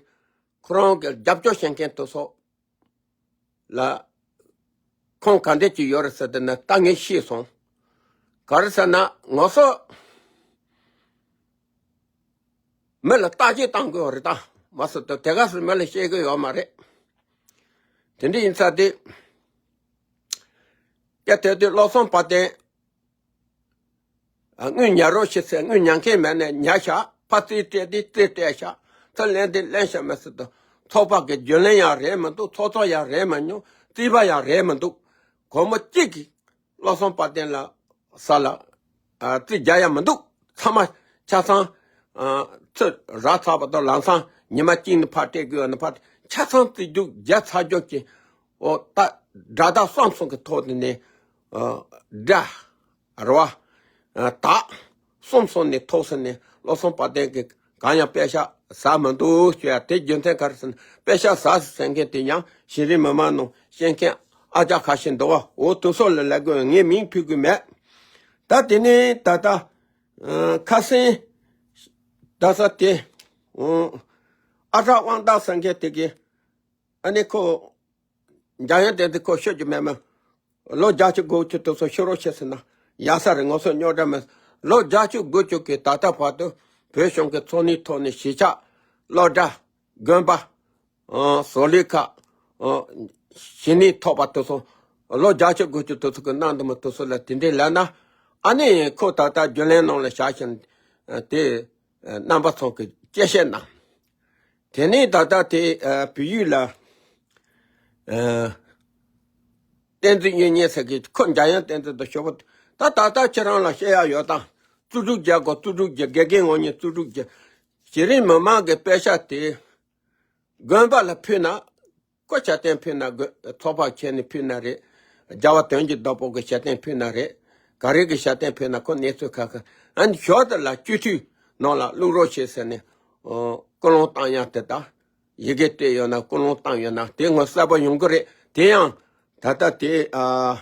ཁོ་རང་གི་རྒྱབ་སྐྱོར་བྱེད་མཁན་དེ་ཚོ་ལ་ཁོང་ག་འདྲས་ཀྱི་ཡོད་རེད་ཟེར་དེ་ནི་ད་ངས་ཤེས་སོང་། ག་རེ་ཟེར་ན་ང་ཚོ་མི་ལ་བརྟག་དཔྱད་བཏང་དགོས་རེད་ད། མ་སུ་ཏོ་དེ་ག་སུ་མི་ལ་ཤེས་གི་ཡོད་མ་རེད། དེ་འདྲ་ཡིན་ཙང་དེ། ཀྱ་དེ་དུས་བློ་བཟང་དཔལ་ལྡན། ཨ། དངུལ་ཉར་རོགས་བྱེད་ཟེར། དངུལ་ཉར་མཁན་མེད་ནས་ཉར་བཞག་ཕར་རྩིས་སྤྲད་དེ་རྩིས་སྤྲད་བཞག་ཚུར་ལེན་དེ་ལེན་བཞག་མི་སྲིད་དོ། ཚོགས་པ་གི་རྒྱུན་ལས་ཡང་རེད་མི་འདུག་ཚོགས་གཙོ་ཡང་རེད་མི་འདུག་རྩིས་པ་ཡང་རེད་མི་འདུག་སྒོར་མོ་གཅིག་གིས་བློ་བཟང་དཔལ་ལྡན་ལ་ས་ལ། ཨ། རྩིས་རྒྱག་ཡ་མི་འདུག་ཚང་མ་ཆ་ཚང་། ཨ། ཚུར་རག་ཚར་བ་དང་ལམ་སང་ཉི་མ་གཅིག་ནས་ཕར་སྤྲད་དགོས་ཡོད་ན་ཕར་ཆ་ཚང་རྩིས་རྒྱུགས་རྒྱག་ཚར་རྒྱུ་གི། འོ་ད་སྒྲ་དག་གསུམ་གསུམ་གི་ཐོག་ནས་ནས། ཨ། སྒྲ། རེད་བ། ཨ། དག་གསུམ་གསུམ་ནས་ཐོག་སོང་ནས་བློ་བཟང་དཔལ་ལྡན་གྱིས་གང་ཡང་པེ་ཤག་ཟ་མི་འདུག་ཞུ་ཡ། དེ་རྒྱུ་མཚན་ག་རེ་ཟེར་ན་པེ་ཤག་ཟ་ཟེར་མཁན་དེ་ཡང་གཞི་རིམ་མི་མང་ནང་བཤད་མཁན་ཨ་ཅག་ཁ་ཤས་འདུག་བ། འོ་དེ་ཚོ་ལ་ལབ་དགོས། ངས་མིང་ཕུད་དགོས་མེད། ད་དེ་ནས་ད་ལྟ། ཨ། ཁ་སང་། ད་ས་དེ། ཨ། ཨ་ཁྲ་དབང་ཐང་ཟེར་མཁན་དེ་གིས། ཨ་ནི་ཁོ། འཇམ་དབྱངས་བསྟན་འཛིན་ཁོ་ཤོད་རྒྱུ་མེད་མོད། ལོ་བརྒྱད་ཅུ་དགུ་བཅུ་དེ་ཚོ་ཤོད་རོགས་བྱེད་ཟེར་ན་ཡག་ས་རེད། ང་ཚོ་རྙོག་དྲ་མེད། ལོ་བརྒྱད་ཅུ་དགུ་བཅུ་གི་ད་ལྟ་བར་དུ་བོད་གཞུང་གི་ཚོགས་གཉིས་ཐོག་ནས་གཞིས་ཆགས། སློབ་གྲྭ། དགོན་པ། ཨ། བཟོ་ལས་ཁག་ཨ། གཞི་གནས་ཐོག་པ་དེ་ཚོ། ལོ་བརྒྱད་ཅུ་དགུ་བཅུ་དེ་ཚོ་གི་གནང་འདུག་མ་དེ་ཚོ་ལ་དེ་འདྲའི་ལབ་ན། ཨ་ནི་ཁོ་ད་ལྟ་རྒྱུན་ལས་ནང་ལ་བཞག་བཞིན་དེ། རྣམ་པ་ཚོ་གི་སྐྱེ་བཤད་གནང་། དེ་ནས་ད་ལྟ་དེ། ཨ། བོད་ཡིག་ལ། ཨ། བསྟན་འཛིན་གཡུ་སྙན་ཟེར་གི་ཁོ་འཇམ་དབྱངས་བསྟན་འཛིན་དང་ཞོགས་པ། ད་ད་ལྟ་ཁྱེད་རང་ལ་བཤད་ཡ་ཡོད་དང་། རྩོད་སྒྲུབ་རྒྱག་དགོས། རྩོད་སྒྲུབ་རྒྱག་དགེ་རྒན་ངོ་ཉིད་རྩོད་སྒྲུབ་རྒྱག་གཞི་རིམ་མི་མང་གི་པེ་ཤག་དེ་དགོན་པ་ལ་ཕུལ་ན། ཁོ་ཞབས་བརྟན་ཕུལ་ན་དགོས། ཚོགས་པ་ཁྱེར་ནས་ཕུལ་ན་རེད། རྒྱལ་བ་དོན་གྱི་བདག་པོ་གི་ཞབས་བརྟན་ཕུལ་ན་རེད། ག་རེ་གི་ཞབས་བརྟན་ཕུལ་ན་ཁོ་གནས་ཚུལ་ཁ་ཁ། ཨ་ནི་ཞོར་དུ་ལ་སྤྱི་འཐུས་ནང་ལ་བླུག་རོགས་བྱེད་ཟེར་ནས། ཨོ། ཀུན་སློང་བཏང་ཡ་དེ་དང་། ཡི་གེ་སྤྲད་ཡོད་ན། ཀུན་སློང་བཏང་ཡོད་ན་དེ་ངོ་གསལ་པོ་ཡོང་གི་རེད། དེ་ཡང་ད་ལྟ་དེ། ཨ།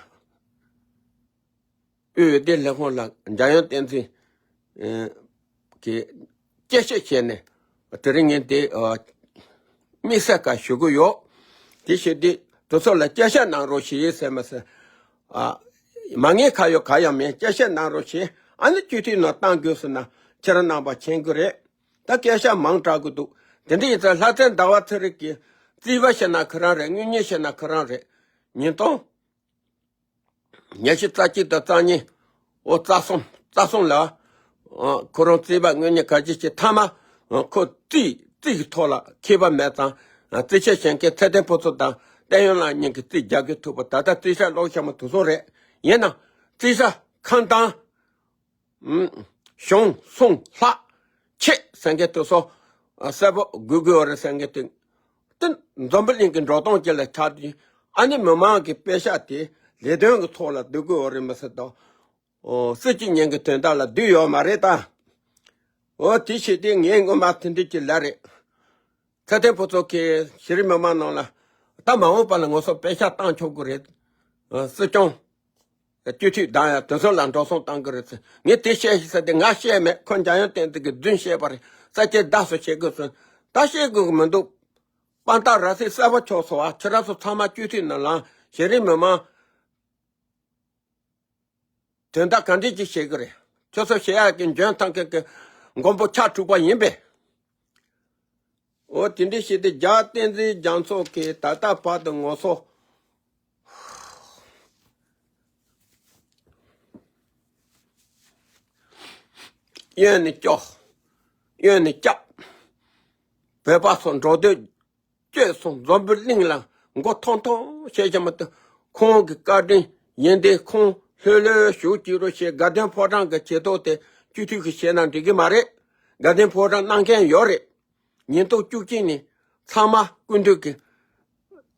དབུས་འོས་བསྡུ་ལས་ཁུངས་ལ་འཇམ་དབྱངས་བསྟན་འཛིན། ཨ། གིས་སྐད་ཆ་བཤད་ནས། དེ་རིང་ངས་དེ། ཨ། དམིགས་བསལ་ཁ་ཞུ་གི་ཡོད། དེ་བྱས་དུས་དེ་ཚོ་ལ་སྐད་ཆ་གནང་རོགས་བྱེད་ཟེར་མ་ཟེར། ཨ། མ་ངས་ཁ་ཡོད་ག་ཡང་མེད། སྐད་ཆ་གནང་རོགས་བྱེད། ཨ་ནི་སྤྱི་འཐུས་ནང་བཏང་དགོས་ཟེར་ན་ཁྱེད་རང་རྣམ་པ་མཁྱེན་གི་རེད། ད་སྐད་ཆ་མང་དྲགས་གི་འདུག་དེ་འདྲ་ཡིན་ཙང་ལྷ་རྩེ་ཟླ་བ་ཚེ་རིང་གིས་རྩིས་པ་བྱས་ན་ཁོ་རང་རེད། དངུལ་གཉེར་བྱས་ན་ཁོ་རང་རེད། ཉིས་སྟོང་ཉི་ཤུ་རྩ་གཅིག་དང་རྩ་གཉིས། འོ། རྩ་གསུམ། རྩ་གསུམ་ལ། ཨ། ཁོ་རང་རྩིས་པ་དངུལ་གཉེར་ག་ཅི་བྱེད། མཐའ་མ། ཨ། ཁོ་རྩིས། རྩིས་ཀྱི་ཐོག་ལ་མཁས་པ་མེད་ཙང་། ཨ། རྩིས་ཆད་བྱེད་མཁན་ཚེ་བརྟན་ཕུན་ཚོགས་དང་བསྟན་གཡོ་ལགས་གཉིས་ཀྱིས་རྩིས་རྒྱག་གི་ཐུབ་པ། ད་ལྟ་རྩིས་ཆད་སློག་བཞག་མ་དེ་ཚོ་རེད། ཡིན་ན་རྩིས་ཆད་ཁང་བཏང་། ཨུམ། གཞུང་སྲུང་ལྷག་ཆད་ཟེར་མཁན་དེ་ཚོ། ཨ། གསལ་པོ་དགོས་དགོས་པ་རེད་ཟེར་མཁན་དེ། དེ་འཛམ་བུ་གླིང་གི་འགྲོ་སྟངས་ཅིག་ལ་ཆགས་དུས། ཨ་ནི་མི་མང་གི་པེ་ཤག་དེ་ལས་དོན་གྱི་ཐོག་ལ་བསྡུ་དགོས་པ་རེད་མ་ཟད་དོ། ཨོ། སྲིད་སྤྱི་གཉིས་ཀྱི་དོན་དག་ལ་བསྡུས་ཡོད་མ་རེད་ད། འོ། དེ་བྱས་དུས་ངས་སྔོན་མ་དེ་འདྲ་ཅིག་ལབ་རེད། ཚེ་བརྟན་ཕུན་ཚོགས་ཀྱིས་གཞི་རིམ་མི་མང་ནང་ལ། ད་མ་འོངས་པ་ལ་ང་ཚོ་པེ་ཤག་བཏང་ཆོག་གི་རེད། ཨ། སྲིད་སྐྱོང་། སྤྱི་འཐུས་དང་ཡང་དེ་ཚོ་ལ་འགྲོ་སོང་བཏང་གི་རེད་ཟེར། ངས་དེ་བཤད་ཤིག་ཟེར་ཏེ། ང་བཤད་མེད། ཁོ་འཇམ་དབྱངས་བསྟན་འཛིན་གྱིས་རྫུན་བཤད་པ་རེད། ས་སྐྱའི་བརྡ་སོ་བྱེད་དགོས་ཟེར། ད་བཤད་དགོས་ཀྱི་མི་འདུག་དཔང་རྟགས་ར་སིག་གསལ་པོ་ཆགས་སོང་བ། ཁྱེད་རང་ཚོ་ཚང་མ་སྤྱི་འཐུས་ནང་ལ་གཞི་རིམ་མི་མང་དོན་དག་ག་འདྲས་ཅིག་བྱེད་ཀྱི་རེད། ཁྱོད་ཚོ་བྱེད་ཡག་གི་འཇོན་ཐང་མཁན་གྱི་མགོན་པོ་ཕྱག་དྲུག་པ་ཡིན་པས། འོ། དེ་འདྲ་བྱས་ཏེ་རྒྱལ་བསྟན་འཛིན་རྒྱ་མཚོ་གིས་ད་ལྟ་བར་དུ་ང་ཚོ་གཡོན་ནས་སྐྱོར། གཡོན་ནས་བསྐྱབས། བོད་པ་ཚོ་འགྲོ་སྡོད་བཅོས་སོང་། འཛམ་བུ་གླིང་ལ་མགོ་ཐོམ་ཐོམ་བྱས་བྱས་མ་གཏོགས། ཁོང་གི་བཀའ་དྲིན་ཡིན་ཏེ། ཁོང་ལྷོད་ལྷོད་བཞུགས་ཀྱི་རོགས་ཞེས། དགའ་ལྡན་ཕོ་བྲང་གི་བྱེད་ཐོག་དེ་སྤྱི་འཐུས་ཀྱིས་བྱས་ན་འགྲིག་གི་མ་རེད། དགའ་ལྡན་ཕོ་བྲང་གནང་མཁན་ཡོད་རེད། ཉིས་སྟོང་བཅུ་གཅིག་ནས་ཚང་མ་སྐུ་མདུན་གྱི་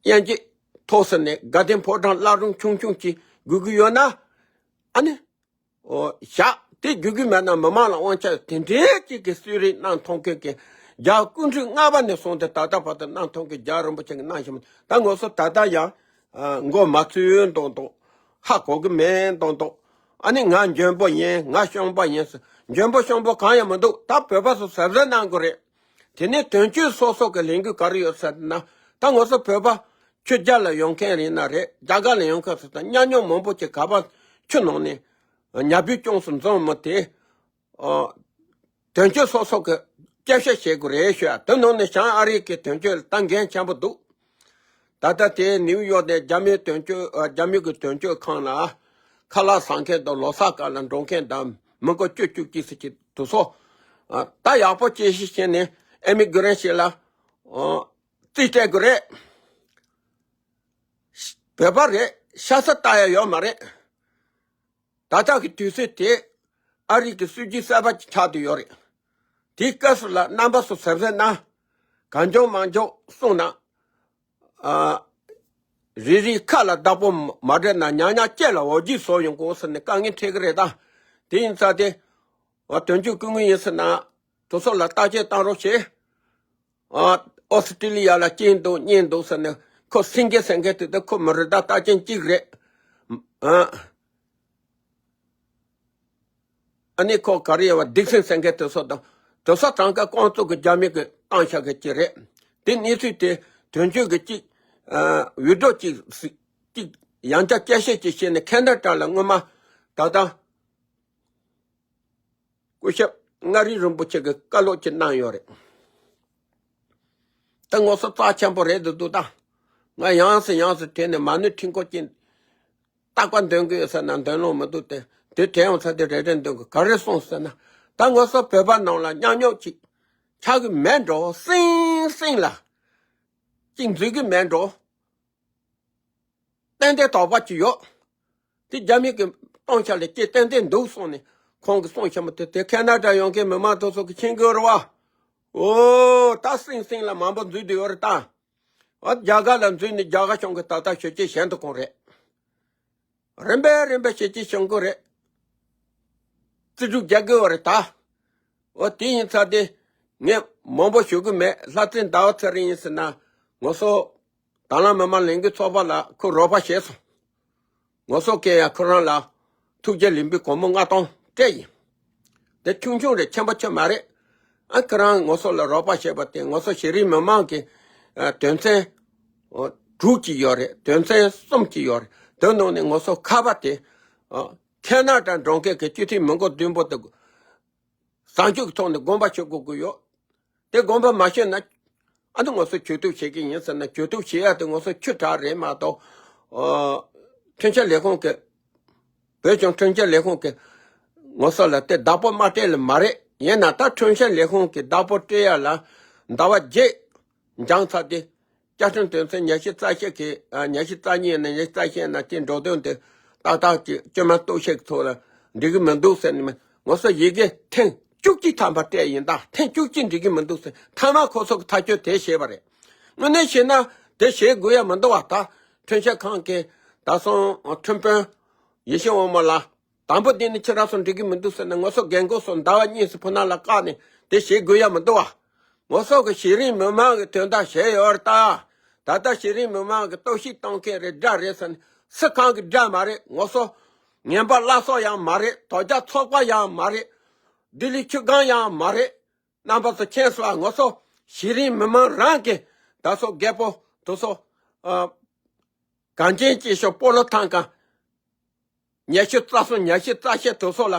དབྱེ་འབྱེད་ཐོག་ཟེར་ནས། དགའ་ལྡན་ཕོ་བྲང་བླ་རུང་ཆུང་ཆུང་ཅིག་དགོས་ཀྱི་ཡོད་ན། ཨ་ནི། འོ། བཞག་དེ་དགོས་ཀྱི་མེད་ན་མི་མང་ལ་དབང་ཆ་དེ་འདྲའི་ཅིག་གི་གསོལ་རས་གནང་ཐུབ་མཁན་གྱི་རྒྱལ་བ་སྐུ་ཕྲེང་ལྔ་པ་ནས་བཟུང་སྟེ་ད་ལྟ་བར་དུ་གནང་ཐུབ་མཁན་རྒྱལ་བ་རིན་པོ་ཆེ་གིས་གནང་བཞིན་པ། ད་ང་ཚོ་ད་ལྟ་ཡང་མགོ་མ་ཚོས་མདོག་མདོག་ཧ་གོ་གི་མེད་མདོག་མདོག་ཨ་ནི་ང་འཇོན་པོ་ཡིན། ང་གཤོང་པ་ཡིན་ཟེར། འཇོན་པོ་གཤོང་པོ་གང་ཡང་མི་འདུག་ད་བོད་པ་ཚོ་གཟབ་གཟབ་གནང་དགོས་རེད། དེ་ནས་དོན་གཅོད་སོ་སོ་གི་ལས་འགུལ་ག་རེ་ཡོད་ཟེར་ན། ད་ང་ཚོ་བོད་པ་ཆོས་རྒྱལ་ལ་ཡོང་མཁན་ཡིན་ན་རེད། རྒྱ་གར་ལ་ཡོང་མཁན་ཟེར་ད་ཉམས་མྱོང་མང་པོ་ཅིག་ག་པར་ཆུ་ནང་ནས་ཉ་བུས་བཅོམ་སོང་འཛོམས་མི་དེ། ཨ། དོན་གཅོད་སོ་སོ་གི་ བསྐྱར་བཤད་བྱེད་དགོས་རེད་ཤོད། དེ་ནང་ནས་བྱང་ཨ་རི་གི་དོན་གཅོད་ལ་ད་འགན་ཆེན་པོ་འདུག་ད་ལྟ་དེ་ནིའུ་ཡོག་ནས་རྒྱ་མིའི་དོན་གཅོད་ཨ། རྒྱ་མི་གི་དོན་གཅོད་ཁང་ལ་ཁ་ལག་ཟ་མཁན་དང་ལོ་གསར་སྐབས་ལ་འགྲོ་མཁན་དང་མི་མགོ་བཅུ་བཅུ་གཅིག་ཟེར་གྱི་དེ་ཚོ། ཨ། ད་ཡག་པོ་དཔྱད་ཞིབ་བྱས་ནས་ཨེ་མི་གྷི་རེན་ཊི་ལ་ཨ། རྩིས་སྤྲད་དགོས་རེད། བོད་པ་རེད། ཤ་ཚ་ལྟ་ཡ་ཡོད་མ་རེད། ད་ལྟ་གི་དུས་ཚོད་དེ་ཨ་རི་གི་སྲིད་ཇུས་གསར་པ་ཅིག་ཆགས་བསྡད་ཡོད་རེད། དེའི་སྐབས་སུ་ལ་རྣམ་པ་ཚོ་གཟབ་གཟབ་གནང་། གང་བྱུང་མང་བྱུང་གསུངས་ན། ཨ། རེ་རེའི་ཁ་ལ་བདག་པོ་མ་སྤྲད་ན་ཉག་ཉག་སྐེ་ལ་འོ་ལྗིད་བཟོ་ཡོང་གོ་ཟེར་ནས་དཀའ་ངལ་འཕྲད་ཀྱི་རེད་ད། དེ་ཡིན་ཙང་དེ། འོ་དོན་གཅོད་སྐུ་ངོ་ཡིན་ཟེར་ན། དེ་ཚོ་ལ་བརྟག་དཔྱད་བཏང་རོགས་བྱེད། ཨ། ཨོ་སི་ཀྲི་ལི་ཡ་ལ་སྐྱིད་འདུག་གཉིད་འདུག་ཟེར་ནས་ཁོ་སེང་གེ་ཟེར་མཁན་དེ་དག་ཁོ་མི་རེད་ད། རྟགས་ཅན་གཅིག་རེད། ཨ། ཨ་ནི་ཁོ་ག་རེ་ཡོད་པ་སྡིག་སེམས་ཟེར་མཁན་དེ་ཚོ་དང་། དེ་ཚོ་གང་ག་ཁོང་ཚོ་གི་རྒྱ་མི་གི་བཏང་བཞག་གི་ཅིག་རེད། དེ་གནས་ཚུལ་དེ་དོན་གཅོད་ཀྱི་གཅིག་ཨ། འུད་སྒྲོག་གཅིག་གཅིག་ཡང་བསྐྱར་བསྐྱར་བཤད་ཅིག་བྱས་ནས་ཁེ་ན་ཌ་ལ་སྔོན་མ་ད་ལྟ་སྐུ་ཞབས་མངའ་རིས་རིན་པོ་ཆེ་གི་བཀའ་སློབ་ཅིག་གནང་ཡོད་རེད། ད་ངོ་སོ་རྩ་ཆེན་པོ་རེད་འདུག་འདུག་ད། ང་ཡང་སེ་ཡང་སེ་དྲན་ནས་མ་ཎི་ཁྲི་འཁོར་ཅིག་རྟག་པར་འདོན་གི་ཡོད་ཟེར་ན་འདོན་ལོང་མི་འདུག་སྟེ། དེ་དྲན་ཡོང་ཚར་དེ་རེ་རེ་འདོན་གི། ག་རེ་གསུངས་ཟེར་ན། ད་ངོ་སོ་བོད་པ་ནང་ལ་ཉག་ཉོག་ཅིག་ཆགས་གི་མེད་འགྲོ། སིང་སིང་ལ་ཅིག་འཛུལ་གི་མེད་འགྲོ། ཏན་ཏན་དོགས་པ་ཅིག་ཡོད། དེ་རྒྱ་མི་གི་སྟོང་ཆ་ལས་ཅི་ཏན་ཏན་འདུག་གསུངས་ནས་ཁོང་གི་གསུང་ཆེན་མོ་དེ་དེ་ཁེ་ན་ཌ་ཡོང་མཁན་མི་མང་དེ་ཚོ་གི་མཁྱེན་གི་རེད་བ། འོ་ད་སིང་སིང་ལ་མང་པོ་འཛུལ་བསྡད་ཡོད་རེད་ད། ཨ། རྒྱ་གར་ལ་འཛུལ་ནས་རྒྱ་གར་གཞུང་གི་ད་ལྟ་ཞུ་རྒྱུ་གཞན་དུ་གང་རེད། རིམ་པས་རིམ་པས་ཞུ་རྒྱུ་བྱུང་གི་རེད། རྩིས་སྒྲུབ་རྒྱག་དགོས་པ་རེད་ད། འོ་དེ་ཡིན་ཙང་དེ་ངས་མང་པོ་ཞུ་གི་མེད། ལྷ་བཙུན་ཟླ་བ་ཚེ་རིང་ཡིན་ཟེར་ན་ངོ་སོ་དྭང་བླངས་མི་མང་ལས་འགུལ་ཚོགས་པ་ལ་ཁོས་རོགས་པ་བྱས་སོང་། ངོ་སོ་སྐད་ཡང་ཁོ་རང་ལ་ཐུགས་རྗེ་ལེགས་འབུལ་སྒོར་མོ་ལྔ་སྟོང་སྤྲད་ཡིན། དེ་ཆུང་ཆུང་རེད། ཆེན་པོ་ཆེ་མ་རེད། ཨ། ཁོ་རང་ངོ་སོ་ལ་རོགས་པ་བྱས་པ་དེ་ངོ་སོ་གཞི་རིམ་མི་མང་གི་ཨ། དོན་ཚན་ཨོ། དྲུག་ཅིག་ཡོད་རེད། དོན་ཚན་གསུམ་ཅིག་ཡོད་རེད། དེ་ནང་ནས་ངོ་སོ་ཁ་པ་དེ་ཨ། ཁེ་ན་ཌ་འགྲོ་མཁན་གྱི་སྤྱི་འཐུས་མི་མགོ་བདུན་པོ་དེ་བཟང་སྤྱོད་ཀྱི་ཐོག་ནས་དགོངས་པ་ཞུ་དགོས་ཀྱི་ཡོད། དེ་དགོངས་པ་མ་ཞུས་ན། ཨ་ནི་ངོ་སོ་གྱོད་གཏུག་བྱེད་ཀྱི་ཡིན་ཟེར་ན། གྱོད་གཏུག་བྱེད་ཡ་དེ་ངོ་སོ་ཆུ་དྲག་རེད་མ་གཏོགས། ཨ། ཁྲིམས་འཆར་ལས་ཁུངས་ཀྱི། བོད་གཞུང་ཁྲིམས་འཆར་ལས་ཁུངས་ཀྱི་ངོ་སོ་ལ་དེ་བདག་པོ་མ་སྤྲད་ལེ་མ་རེད། ཡིན་ན་ད་ཁྲིམས་འཆར་ལས་ཁུངས་ཀྱི་བདག་པོ་སྤྲད་ཡ་ལ་ཟླ་བ་བརྒྱད་འགྱངས་ཚར་དེ། བཅའ་ཁྲིམས་དོན་ཚན་ཉི་ཤུ་རྩ་བཞི་གི་ཨ། ཉི་ཤུ་རྩ་གཉིས་ཡིན་ན་ཉི་ཤུ་རྩ་བཞི་ཡིན་ན་དེ་འགྲོ་དོན་དེ་ཏག་ཏག་ཅིག་བཅོས་མ་གཏུག་བཤེར་གྱི་ཐོག་ལ་འགྲིག་གི་མི་འདུག་ཟེར་ནས་མ། ངོ་སོ་ཡི་གེ་ཐེངས་བཅུ་གཅིག་ཐམ་པ་སྤྲད་ཡིན། ད་ཐེངས་བཅུ་གཅིག་འགྲིག་གི་མི་འདུག་ཟེར། མཐའ་མ་ཁོ་ཚོ་གི་ཐག་གཅོད་དེ་བྱས་པ་རེད། དངོས་གནས་བྱས་ན་དེ་བྱེད་དགོས་ཡ་མི་འདུག་བ། ད་ཁྲིམས་ཞིབ་ཁང་གི་ད་སོང་ཁྲིམས་དཔོན་ཡེ་ཤེས་དབང་མོ་ལ། དང་པོ་དེ་ནི་ཁྱེད་རང་ཚོ་འགྲིག་གི་མི་འདུག་ཟེར་ནས་ངོ་སོ་རྒན་གོག་ཚོ་ཟླ་བ་གཉིས་སུ་ཕུ་ན་ལ་བཀག་ནས་དེ་བྱེད་དགོས་ཡ་མི་འདུག་བ། ངོ་སོ་གི་གཞི་རིམ་མི་མང་གི་དོན་དག་བྱས་ཡོད་རེད་ད། ད་ལྟ་གཞི་རིམ་མི་མང་གི་གཏོར་བཤིག་གཏོང་མཁན་རེད། དགྲ་རེད་ཟེར་ནས། སུ་གང་གི་དགྲ་མ་རེད། ངོ་སོ་ངན་པ་བླ་སྲོག་ཡང་མ་རེད། དོལ་རྒྱལ་ཚོགས་པ་ཡང་མ་རེད། ལྡི་ལི་ཆུ་སྒང་ཡང་མ་རེད། རྣམ་པ་ཚོ་མཁྱེན་སོང་ཨ། ངོ་སོ་གཞི་རིམ་མི་མང་རང་གི་ད་སོ་རྒད་པོ་དེ་ཚོ་ཨ། གངས་ཅན་སྐྱིད་ཤོད་སྤོ་ལོ་ཐང་ག་ཉི་ཤུ་རྩ་གསུམ་ཉི་ཤུ་རྩ་བཞི་དེ་ཚོ་ལ་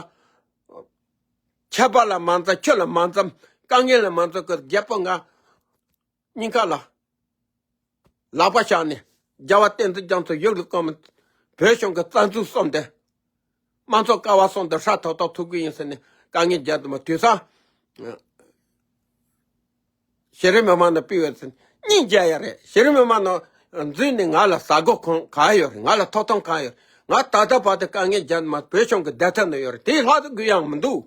ཆད་པ་ལ་མ་འཛེམ། ཁྱི་ལ་མ་འཛེམ། དཀའ་ངལ་ལ་མ་འཛེམ་གི་རྒད་པོ་ང་སྙིང་ཁ་ལ་ལག་པ་བཞག་ནས་རྒྱལ་བ་བསྟན་འཛིན་རྒྱ་མཚོ་ཡུལ་ལ་བསྐོར་མ། བོད་གཞུང་གི་རྩ་འཛུགས་གསུམ་དེ། དམངས་གཙོ་ཀ་བ་གསུམ་དེ་ཧྲ་ཐོག་ཐོག་ཐུག་གི་ཡིན་ཟེར་ནས་དཀའ་ངལ་རྒྱག་དུ་མ། དུས་སང་གཞི་རིམ་མི་མང་ནང་ཕུད་ཡོད་ཟེར་ནས་སྙིང་རྗེ་ཡ་རེད། གཞི་རིམ་མི་མང་ནང་འཛུལ་ནས་ང་ལ་ཟ་སྒོ་གང་གང་ཡོད་རེད། ང་ལ་ཐོབ་ཐང་གང་ཡོད་རེད། ང་ད་ལྟ་བར་དུ་དཀའ་ངལ་རྒྱག་དུ་མ། བོད་གཞུང་གི་བདའ་ཐབས་ནང་ཡོད་རེད། དེའི་ལྷག་ཏུ་དགོས་ཡ་མི་འདུག་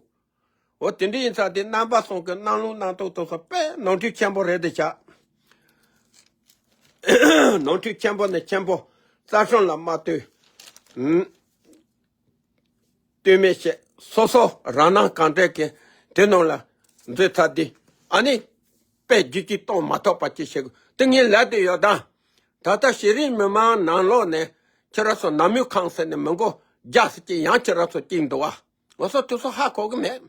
འོ་དེ་འདྲ་ཡིན་ཙང་དེ་རྣམ་པ་ཚོ་གི་གནང་ལུགས་གནང་སྟངས་དེ་ཚོ་དཔེ་ནོར་འཁྲུལ་ཆེན་པོ་རེད་དེ་ཆགས། ནོར་འཁྲུལ་ཆེན་པོ་ནས་ཆེན་པོ། རྩ་ཁྲིམས་ལ་མ་ལྟོས། ཨུམ། ལྟོས་མེད་བྱས། སོ་སོ་རང་སྣང་གང་དྲན་གྱིས་དེ་ནང་ལ་འཛུལ་ཚར་དེ། ཨ་ནི་དཔེ་རྒྱུ་ཅིག་གཏོང་མ་ཐུབ་པ་ཅིག་བྱེད་དགོས། དེ་ངས་ལབ་བསྡད་ཡོད་ད། ད་ལྟ་གཞི་རིམ་མི་མང་ནང་ལོགས་ནས་ཁྱེད་རང་ཚོ་ནང་མི་ཁང་ཟེར་ནས་མི་མགོ་བརྒྱ་ཟེར་གྱི་ཡང་ཁྱེད་རང་ཚོ་སྐྱིད་འདུག་བ། ང་ཚོ་དེ་ཚོ་ཧ་གོ་གི་མེད།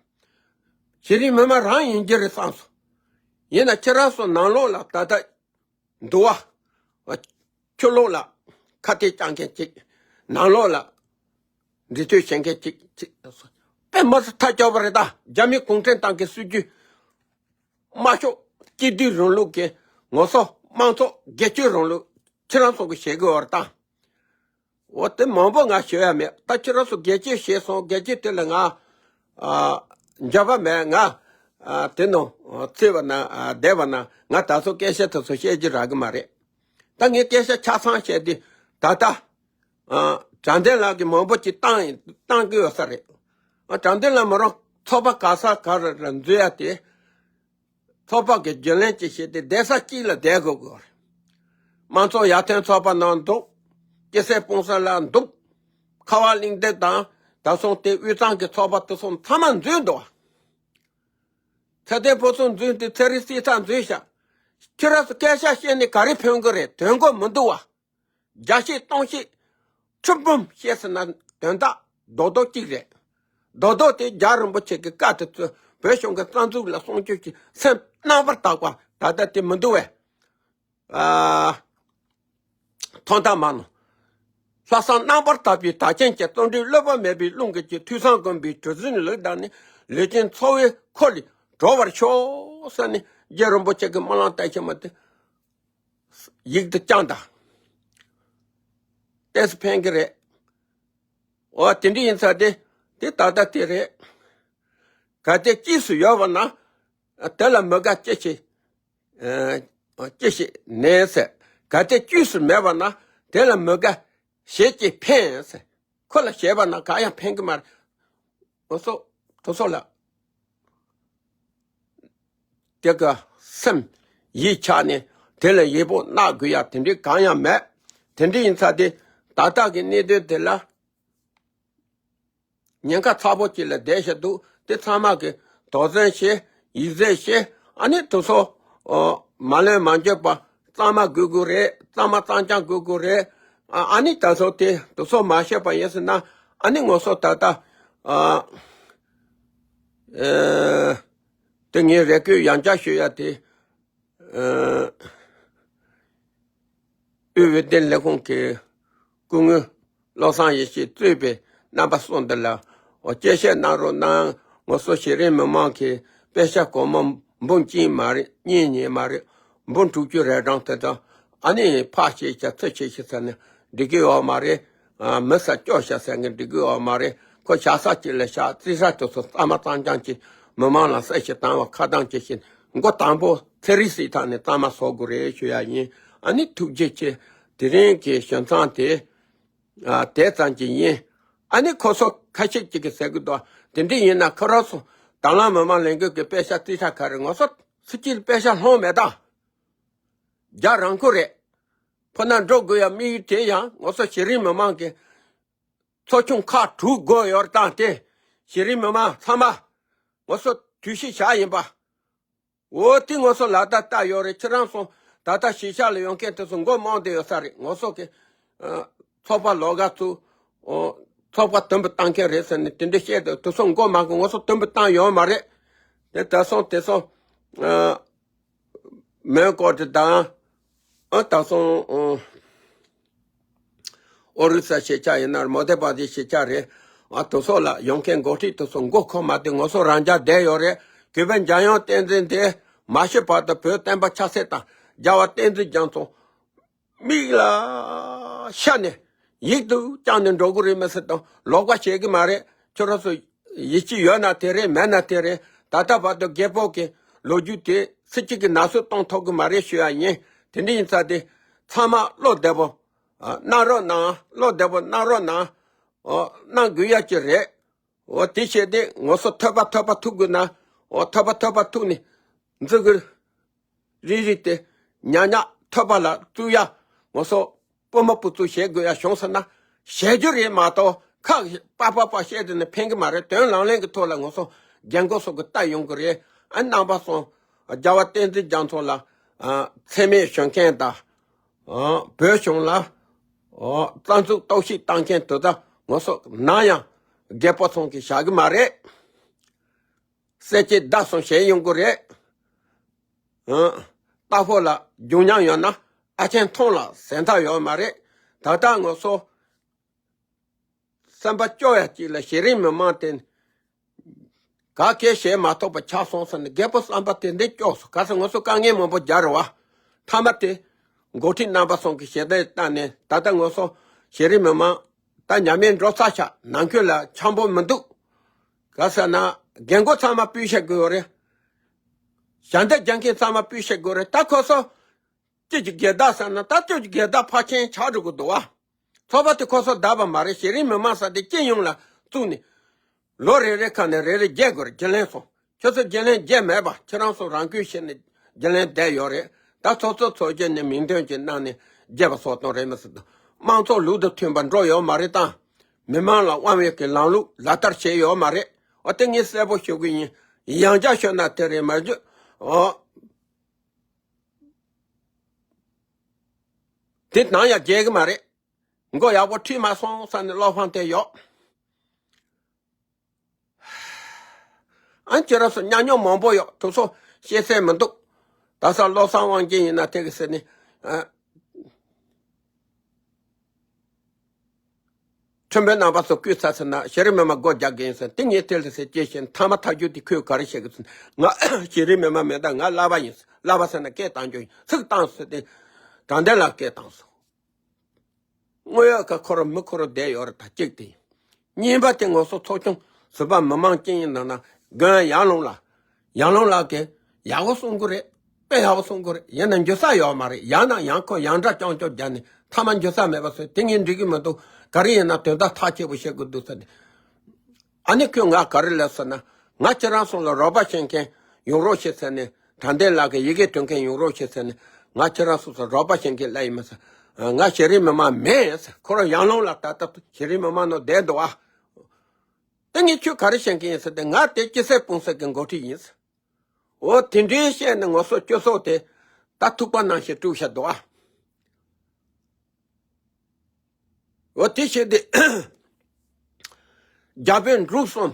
གཞི་རིམ་མི་མང་རང་ཡིན་གྱི་རེད་བསམ་སོང་། ཡིན་ན་ཁྱེད་རང་ཚོ་ནང་ལོགས་ལ་ད་ལྟ་འདུལ་བ། ཕྱི་ལོགས་ལ་ཁ་གཏད་བཅག་མཁན་གཅིག་ནང་ལོགས་ལ་འདྲི་རྩོད་བྱེད་མཁན་གཅིག་གཅིག་དཔེ་མི་སྲིད་ཐག་ཆོད་པ་རེད་ད། རྒྱ་མི་གུང་ཁྲན་ཏང་གི་སྲིད་ཇུས་ དམར་ཤོག་སྤྱི་བདུད་རིང་ལུགས་ཀྱི་ངོ་སོ་དམངས་གཙོ་སྒེར་གཅོད་རིང་ལུགས་ཁྱེད་རང་ཚོ་གི་བྱེད་དགོས་བར་དང་། འོ་དེ་མང་པོ་ང་ཞུ་ཡ་མེད། ད་ཁྱེད་རང་ཚོ་སྒེར་གཅོད་བྱས་སོང་། སྒེར་གཅོད་དེ་ལ་ང་ཨ་འཇོན་པ་མེད། ང་ཨ་དེ་ནང་ཨ་ཚེ་བ་ན་ཨ་བསྡད་པ་ན་ང་ད་གཟོད་སྐད་ཆ་དེ་ཚོ་བཤད་རྒྱུ་རག་གི་མ་རེད། ད་ངས་སྐད་ཆ་ཆ་ཚང་བཤད་དུས་ད་ལྟ་ཨ་དྲང་བདེན་ལགས་ཀྱི་མང་པོ་ཅིག་བཏང་བཏང་གི་ཡོད་ས་རེད། ཨ་དྲང་བདེན་ལགས་མོ་རང་ཚོགས་པ་ག་ས་ག་རེ་ལ་འཛུལ་ཡ་དེ། ཚོགས་པ་གི་རྒྱུན་ལས་ཅིག་བྱས་ཏེ་བསྡད་ས་གཅིག་ལ་བསྡད་དགོས་དགོས་རེད། དམངས་གཙོ་ཡར་ཐོན་ཚོགས་པ་ནང་འདུག་སྐྱེ་སྲིད་སྤུངས་ས་ལ་འདུག་ཁ་བ་གླིང་སྡེ་དང་ད་སོང་སྟེ་དབུས་གཙང་གི་ཚོགས་པ་དེ་སོང་ཚང་མ་འཛུལ་འདུག་ཚེ་བརྟན་ཕུན་ཚོགས་འཛུལ་ཏེ་ཚེ་རིང་བསྲེགས་ཐག་འཛུལ་ཤག་ཁྱེད་རང་ཚོ་སྐད་ཆ་བཤད་ནས་ག་རེ་ཕན་གི་རེད། དོན་གོ་མི་འདུག་བ། བརྒྱ་བཤད་སྟོང་བཤད་ཁྲི་འབུམ་བཤད་ཟེར་ན་དོན་དག་རྡོག་རྡོག་གཅིག་རེད། རྡོག་རྡོག་དེ་རྒྱལ་བ་རིན་པོ་ཆེ་གི་བཀའ་དེ་ཚོ་བོད་གཞུང་གི་རྩ་འཛུགས་ལ་སྲུང་སྐྱོབ་ཀྱི་སེམས་རྣམ་པར་དག་པ་ད་ལྟ་དེ་མི་འདུག་བས། ཨ་ཐོག་མཐའ་མ་ནོ། ལྷག་བསམ་རྣམ་པར་དག་པའི་དག་ཅན་གྱི་བརྩོན་འགྲུས་བསླུ་བ་མེད་པའི་རླུང་གིས་ཀྱི་ཐོས་བསམ་སྒོམ་པའི་གྲུ་གཟིངས་ལུགས་དང་ནི་ལུས་ཅན་འཚོ་བའི་འཁོར་ལས་གྲོལ་བར་ཤོག་ཟེར་ནས་རྗེ་རིན་པོ་ཆེ་གི་སྨོན་ལམ་བཏབ་ཤེས་མ་དེ། ཡིག་ཏུ་བརྐྱངས་དང་། ཏོག་ཙམ་ཕན་གི་རེད། འོ་དེ་འདྲ་ཡིན་ཙང་དེ་དེ་ད་ལྟ་དེ་རེད། གལ་ཏེ་སྐྱེས་སུ་ཡོད་པ་ན་དེ་ལ་མི་དགའ་ཅི་ཞིག་ཨ་ཅི་ཞིག་ནས་ཟེར། གལ་ཏེ་སྐྱེས་སུ་མེད་པ་ན་དེ་ལ་མི་དགའ་བྱས་ཀྱི་ཕན་ཟེར། ཁོ་ལ་བྱས་པ་ན་གང་ཡང་ཕན་གི་མ་རེད། འོ་སོ་དོ་སོ་ལ། དེ་ག་སེམས་ཡིད་ཆགས་ནས་དེ་ལ་ཡིད་དཔོན་གནང་དགོས་ཡ་དེ་འདྲའི་གང་ཡང་མེད། དེ་འདྲ་ཡིན་ཙང་དེ་ད་ལྟ་གི་གནད་དོན་དེ་ལ་ཉེན་ཁ་ཚ་པོ་ཅིག་ལ་བསྡད་བཞག་འདུག་དེ་ཚང་མ་གི་དོགས་ཟོན་བྱེད། ཡིད་གཟབ་བྱེད། ཨ་ནི་དེ་ཚོ་ཨོ་མ་ལན་མ་འཇོག་པ་གཙང་མ་དགོས་དགོས་རེད། གཙང་མ་གཙང་རྐྱང་དགོས་དགོས་རེད། ཨ་ཨ་ནི་ད་ཚོ་དེ་དེ་ཚོ་མ་བཤད་པ་ཡིན་ཟེར་ན་ཨ་ནི་ངོ་སོ་ད་ལྟ་ཨ་ཨེ་དེ་ངས་རེ་སྐུལ་ཡང་བསྐྱར་ཞུ་ཡ་དེ། ཨ་དབུས་འོས་བསྟུན་ལས་ཁུངས་ཀྱི་སྐུ་ངོ་བློ་བཟང་ཡེ་ཤེས་གཙོས་པའི་རྣམ་པ་གསུམ་འདི་ལ་འོ་སྐྱེ་བཤད་གནང་རོགས་གནང་། ངོ་སོ་གཞི་རིམ་མི་མང་གི་དཔེ་ཆ་གོང་མ་འབུམ་གཅིག་མ་རེད། གཉིས་ཉིས་མ་རེད། འབུམ་དྲུག་ཅུ་རེ་གྲངས་དེ་དང་ཨ་ནི་ཕག་བྱས་ཤག་ཚུ་བྱས་ཤག་ཟེར་ནས་འགྲིག་གི་ཡོད་མ་རེད། ཨ་མི་ས་སྐྱོ་ཤག་ཟེར་ནས་འགྲིག་གི་ཡོད་མ་རེད། ཁོ་བྱ་ས་གཅིག་ལ་བཞག་རྩིས་ས་དེ་ཚོ་གཙང་མ་གཙང་རྐྱང་གཅིག་མི་མང་ལ་གསལ་བཤད་བཏང་བ་ཁ་གདངས་ཅིག་བྱས་མགོ་དང་པོ་ཚེ་རིང་བསྲེགས་ཐག་ནས་གཙང་མ་བཟོ་དགོས་རེད་ཞུ་ཡ་ཡིན། ཨ་ནི་ཐུགས་རྗེ་ཆེ། དེ་རིང་གི་ཞོན་མཚམས་དེ་ཨ་དེ་ཙམ་གྱི་ཡིན། ཨ་ནི་ཁོ་ཚོ་ཁ་ཤས་ཅིག་གིས་ཟེར་གི་འདུག་དེ་འདྲ་ཡིན་ན་ཁོ་རང་ཚོ་དྭང་བླངས་མི་མང་ལས་འགུལ་གྱི་དཔེ་ཆ་རྩིས་ཁྲ་ག་རེ་ངོ་སོ་སུ་གཅིག་དཔེ་ཆ་སློང་མེད་ད། རྒྱ་རང་ཁུལ་རེད། ཕུ་ན་འགྲོ་དགོས་ཡ་དམིགས་ཡུལ་དེ་ཡང་ངོ་སོ་གཞི་རིམ་མི་མང་གི་ཚོགས་ཆུང་ཁག་དྲུག་དགོས་ཡོད་སྟངས་དེ་གཞི་རིམ་མི་མང་ཚང་མ་ངོ་སོ་དུས་ཤིག་བཞག་ཡིན་པ། འོ་དེ་ངོ་སོ་ལ་ད་ལྟ་ཡོད་རེད། ཁྱེད་རང་ཚོ་ད་ལྟ་གཞིས་ཆགས་ལ་ཡོང་མཁན་དེ་ཚོ་མགོ་རྨོངས་བསྡད་ཡོད་ས་རེད། ངོ་སོ་གི་ཨ་ཚོགས་པ་ལོགས་ཀ་ཚོ་ཨོ་ཚོགས་པ་དུམ་བུ་བཏང་མཁན་རེད་ཟེར་ནས་དེ་འདྲ་བཤད་འདུག་དེ་ཚོ་མགོ་མ་གི་ངོ་སོ་དུམ་བུ་བཏང་ཡོད་མ་རེད། དེ་ད་སོང་དེ་ཚོ་ཨ་མོན་གྷོ་དེ་དང་ཨ་ད་སོང་ཨོ་ཨོ་རི་ས་གཞིས་ཆགས་ཡིན་ན་མོ་དེ་པ་དེ་གཞིས་ཆགས་རེད། ཨ་དེ་ཚོ་ལ་ཡོང་མཁན་འགོ་ཁྲིད་དེ་ཚོ་མགོ་འཁོར་མ་དེ་ངོ་སོ་རང་རྐྱ་བསྡད་ཡོད་རེད། གུས་པ་འཇམ་དབྱངས་བསྟན་འཛིན་དེ་མ་ཤི་བར་དུ་བོད་བསྟན་པ་ཆབ་སྲིད་དང་རྒྱལ་བ་བསྟན་འཛིན་རྒྱ་མཚོ་མིག་ལ་ཤར་ནས་ཡིད་དུ་བཅངས་ནས་འགྲོ་གི་རེད་མི་སྲིད་དང་ལོག་པ་བྱེད་གི་མ་རེད། ཁྱོད་རང་ཚོ་ཡིད་ཆེས་ཡོད་ན་དེ་རེད། མེད་ན་དེ་རེད། ད་ལྟ་བར་དུ་རྒད་པོ་གི་ལོ་རྒྱུས་དེ་སྲིད་སྤྱི་གི་ན་ཟུག་གཏོང་ཐུབ་གི་མ་རེད་ཞུ་ཡ་ཡིན། དེ་འདྲ་ཡིན་ཙང་དེ་ཚང་མ་བློ་བདེ་པོ་ཨ་གནང་རོགས་གནང་། བློ་བདེ་པོ་གནང་རོགས་གནང་། ཨོ་གནང་དགོས་ཡ་ཅིག་རེད། འོ་དེ་བྱས་ཏེ་ངོ་སོ་ཐོད་པ་ཐོད་པ་ཐུག་དགོས་ན་འོ་ཐོད་པ་ཐོད་པ་ཐུག་ནས་འཛུལ་དགོས། རིལ་རིལ་ཏེ་ཉག་ཉག་ཐོད་པ་ལ་བཙུགས་ཡ་ངོ་སོ་སྤོ་མ་སྤུ་ཚུགས་བྱེད་དགོས་ཡ་བྱུང་ཟེར་ན་བྱེད་རྒྱུ་རེད་མ་གཏོགས་ཁ་པ་པ་པ་བཤད་དེ་ནི་ཕན་གི་མ་རེད། དོན་ལག་ལེན་གི་ཐོག་ལ་ངོ་སོ་རྒན་གོག་སོགས་ཀྱི་ལྟ་ཡོང་གི་རེད། ཨ་རྣམ་པ་སོང་རྒྱལ་བ་བསྟན་འཛིན་རྒྱ་མཚོ་ལ་ཨ་མཚན་སྨད་ཞུ་མཁན་དང་། ཨ་བོད་གཞུང་ལ་ཨ་རྩ་འཛུགས་གཏོར་བཤིག་བཏང་མཁན་དེ་དག་ངོ་སོ་ནམ་ཡང་རྒད་པོ་ཚང་གིས་བཞག་གི་མ་རེད། གསལ་བྱེད་བརྡར་སོང་བྱས་ཡོང་གི་རེད། ཨ་རྟ་ཕོ་ལ་རྒྱུག་མཉམ་ཡོད་ན་ཨ་ཆེན་མཐོང་ལ་ཟན་ཐག་ཡོད་མ་རེད། ད་ལྟ་ངོ་སོ་སེམས་པ་སྐྱོ་ཡ་གཅིག་ལ་གཞི་རིམ་མི་མང་དེ་ ག་གེ་བྱས་མ་ཐུབ་པ་ཆགས་སོང་ཟེར་ནས་རྒད་པོ་བསམ་པ་དེ་འདྲ་སྐྱོ་སོང་། ག་ས་ང་ཚོ་དཀའ་ངལ་མང་པོ་རྒྱག་རེད་བ། མཐའ་མ་དེ་འགོ་ཁྲིད་རྣམ་པ་ཚོ་གི་ཞལ་འདེབས་བཏང་ནས། ད་ལྟ་ང་ཚོ་གཞི་རིམ་མི་མང་ད་ཉམས་ཉེས་འགྲོ་ཚར་ཤག་ནང་ཁུལ་ལ་འཆམ་པོ་མི་འདུག་ག་ཟེར་ན་རྒན་རྒོན་ཚང་མ་སྤུས་ཤེས་དགོས་ཡོད་རེད། ཞལ་འདེབས་རྒྱག་མཁན་ཚང་མ་སྤུས་ཤེས་དགོས་རེད། ད་ཁོ་ཚོ་སྤྱི་གི་སྒེར་བདག་ཟེར་ན་ད་སྤྱི་གི་སྒེར་བདག་ཕར་ཕྱིན་ཆགས་འགྲོ་གི་འདུག་བ། ཚོགས་པ་དེ་ཁོ་ཚོ་བདག་པ་མ་རེད། གཞི་རིམ་མི་མང་ས་དེ་སྤྱི་ཡོངས་ལ་བཙུགས་ནས། ལོ་རེ་རེ་ཁ་ནས་རེ་རེ་རྒྱས་དགོས་རེད། རྒྱུན་ལས་སོང་། ཁྱོད་ཚོ་རྒྱུན་ལས་རྒྱས་མེད་པ། ཁྱེད་རང་ཚོ་རང་སྐུལ་བྱས་ནས་རྒྱུན་ལས་བསྡད་ཡོད་རེད། ད་ཚོགས་གཙོ་ཚོགས་གཞོན་ནས་མིང་འདོན་གྱི་གནང་ནས་རྒྱས་པ་བཟོ་གཏོང་རེད་མི་སྲིད་དོ། དམངས་གཙོ་ལུགས་དང་མཐུན་པ་འགྲོ་ཡོད་མ་རེད་དང་། མི་མང་ལ་དབང་བའི་གི་ལམ་ལུགས་ལག་བསྟར་བྱས་ཡོད་མ་རེད། འོ་དེ་ངས་གསལ་པོ་ཞུ་གི་ཡིན། ཡང་བསྐྱར་ཤོད་ན་དེ་རེད་མ་བརྗོད། འོ། དེ་ནང་ཡང་རྒྱལ་གི་མ་རེད། མགོ་ཡག་པོ་ཁྲིད་མ་སོང་ས་ནས་བློ་ཕམ་དེ་ཡོད། ཨ་ཁྱེད་རང་ཚོ་ཉམས་མྱོང་མང་པོ་ཡོད། དུ་ཚོ་ཤེས་ཚད་མི་འདུག་ད་ས་བློ་བཟང་དབང་རྒྱལ་ཡིན་ན་དེ་གི་ཟེར་ནས། ཨ། ཁྲኮན་པོའི་རྣམ་པ་ཚོ་བསྐུལ་ཚར་ཟེར་ན་གཞི་རིམ་མི་མང་སྒོ་རྒྱག་གི་ཡིན་ཟེར། དེ་ངས་དེ་ལ་ཟེར་སྐྱེས་ཤིང་མཐའ་མ་ཐག་གཅོད་དེ་ཁོས་ག་རེ་བཤད་གི་ཟེར། ང་གཞི་རིམ་མི་མང་མིན་ད་ང་གླ་པ་ཡིན་ཟེར། གླ་པ་ཟེར་ན་སྐད་བཏང་རྒྱུ་ཡིན། ཚིག་བཏང་ཟེར་ཏེ་དྲང་བདེན་ལ་སྐད་བཏང་སོང་། དངོས་ཡོད་ཀ་ཁོ་རང་མི་ཁོ་རང་བསྡད་ཡོད་རེད། ད་གཅིག་དེ་ཡིན། གཉིས་པ་དེ་ང་ཚོ་ཚོགས་ཆུང་ཟུར་པ་མི་མང་སྤྱི་ཡིན་ནང་ན་དགོན་ཡར་ལུང་ལ། ཡར་ལུང་ལགས་ཀྱིས་ཡག་པོ་གསུང་གི་རེད། དཔེ་ཡག་པོ་གསུང་གི་རེད། ཡིན་ན་འགྱུར་ས་ཡོད་མ་རེད། ཡང་ན་ཡང་ཁོ་ཡང་འདྲ་རྐྱང་རྐྱང་རྒྱག་ནས་མཐའ་མ་འགྱུར་ས་མེད་པ་བཟོས། དེ་ངས་འགྲིག་གི་མི་འདུག་ག་རེ་ཡིན་ན་དོན་དག་ཐག་ཆོད་པོ་བཤད་དགོས་འདུག་ཟེར་ནས། ཨ་ནི་ཁོས་ང་ག་རེ་ལབ་ཟེར་ན། ང་ཁྱེད་རང་ཚོ་ལ་རོགས་པ་བྱེད་མཁན་ཡོང་རོགས་བྱེད་ཟེར་ནས། དྲང་བདེན་ལགས་ཀྱིས་ཡི་གེ་སྤྲོད་མཁན་ཡོང་རོགས་བྱེད་ཟེར་ནས། ང་ཁྱེད་རང་ཚོ་ཚོ་རོགས་པ་བྱེད་མཁན་ལ་ཡིན་མ་ཟེར། ང་གཞི་རིམ་མི་མང་མིན་ཟེར། ཁོ་རང་ཡར་ལུང་ལ་ད་ལྟ་གཞི་རིམ་མི་མང་ནང་བསྡད་འདུག་ཨ། དེ་ངས་ཁྱོད་ག་རེ་བྱེད་མཁན་ཡིན་ཟེར་ཏེ། ང་དེ་སྤྱི་སེར་སྤུན་སེར་གྱི་འགོ་ཁྲིད་ཡིན་ཟེར། འོ་དེ་འདྲའི་བཤད་ནས་ང་ཚོ་སྤྱི་ཚོགས་དེ་ད་ཐུག་པ་ནང་བཞིན་དཀྲུགས་བཞག་འདུག་ཨ། འོ་དེ་བྱས་ཏེ་རྒྱ་བོད་འབྲུག་གསུམ་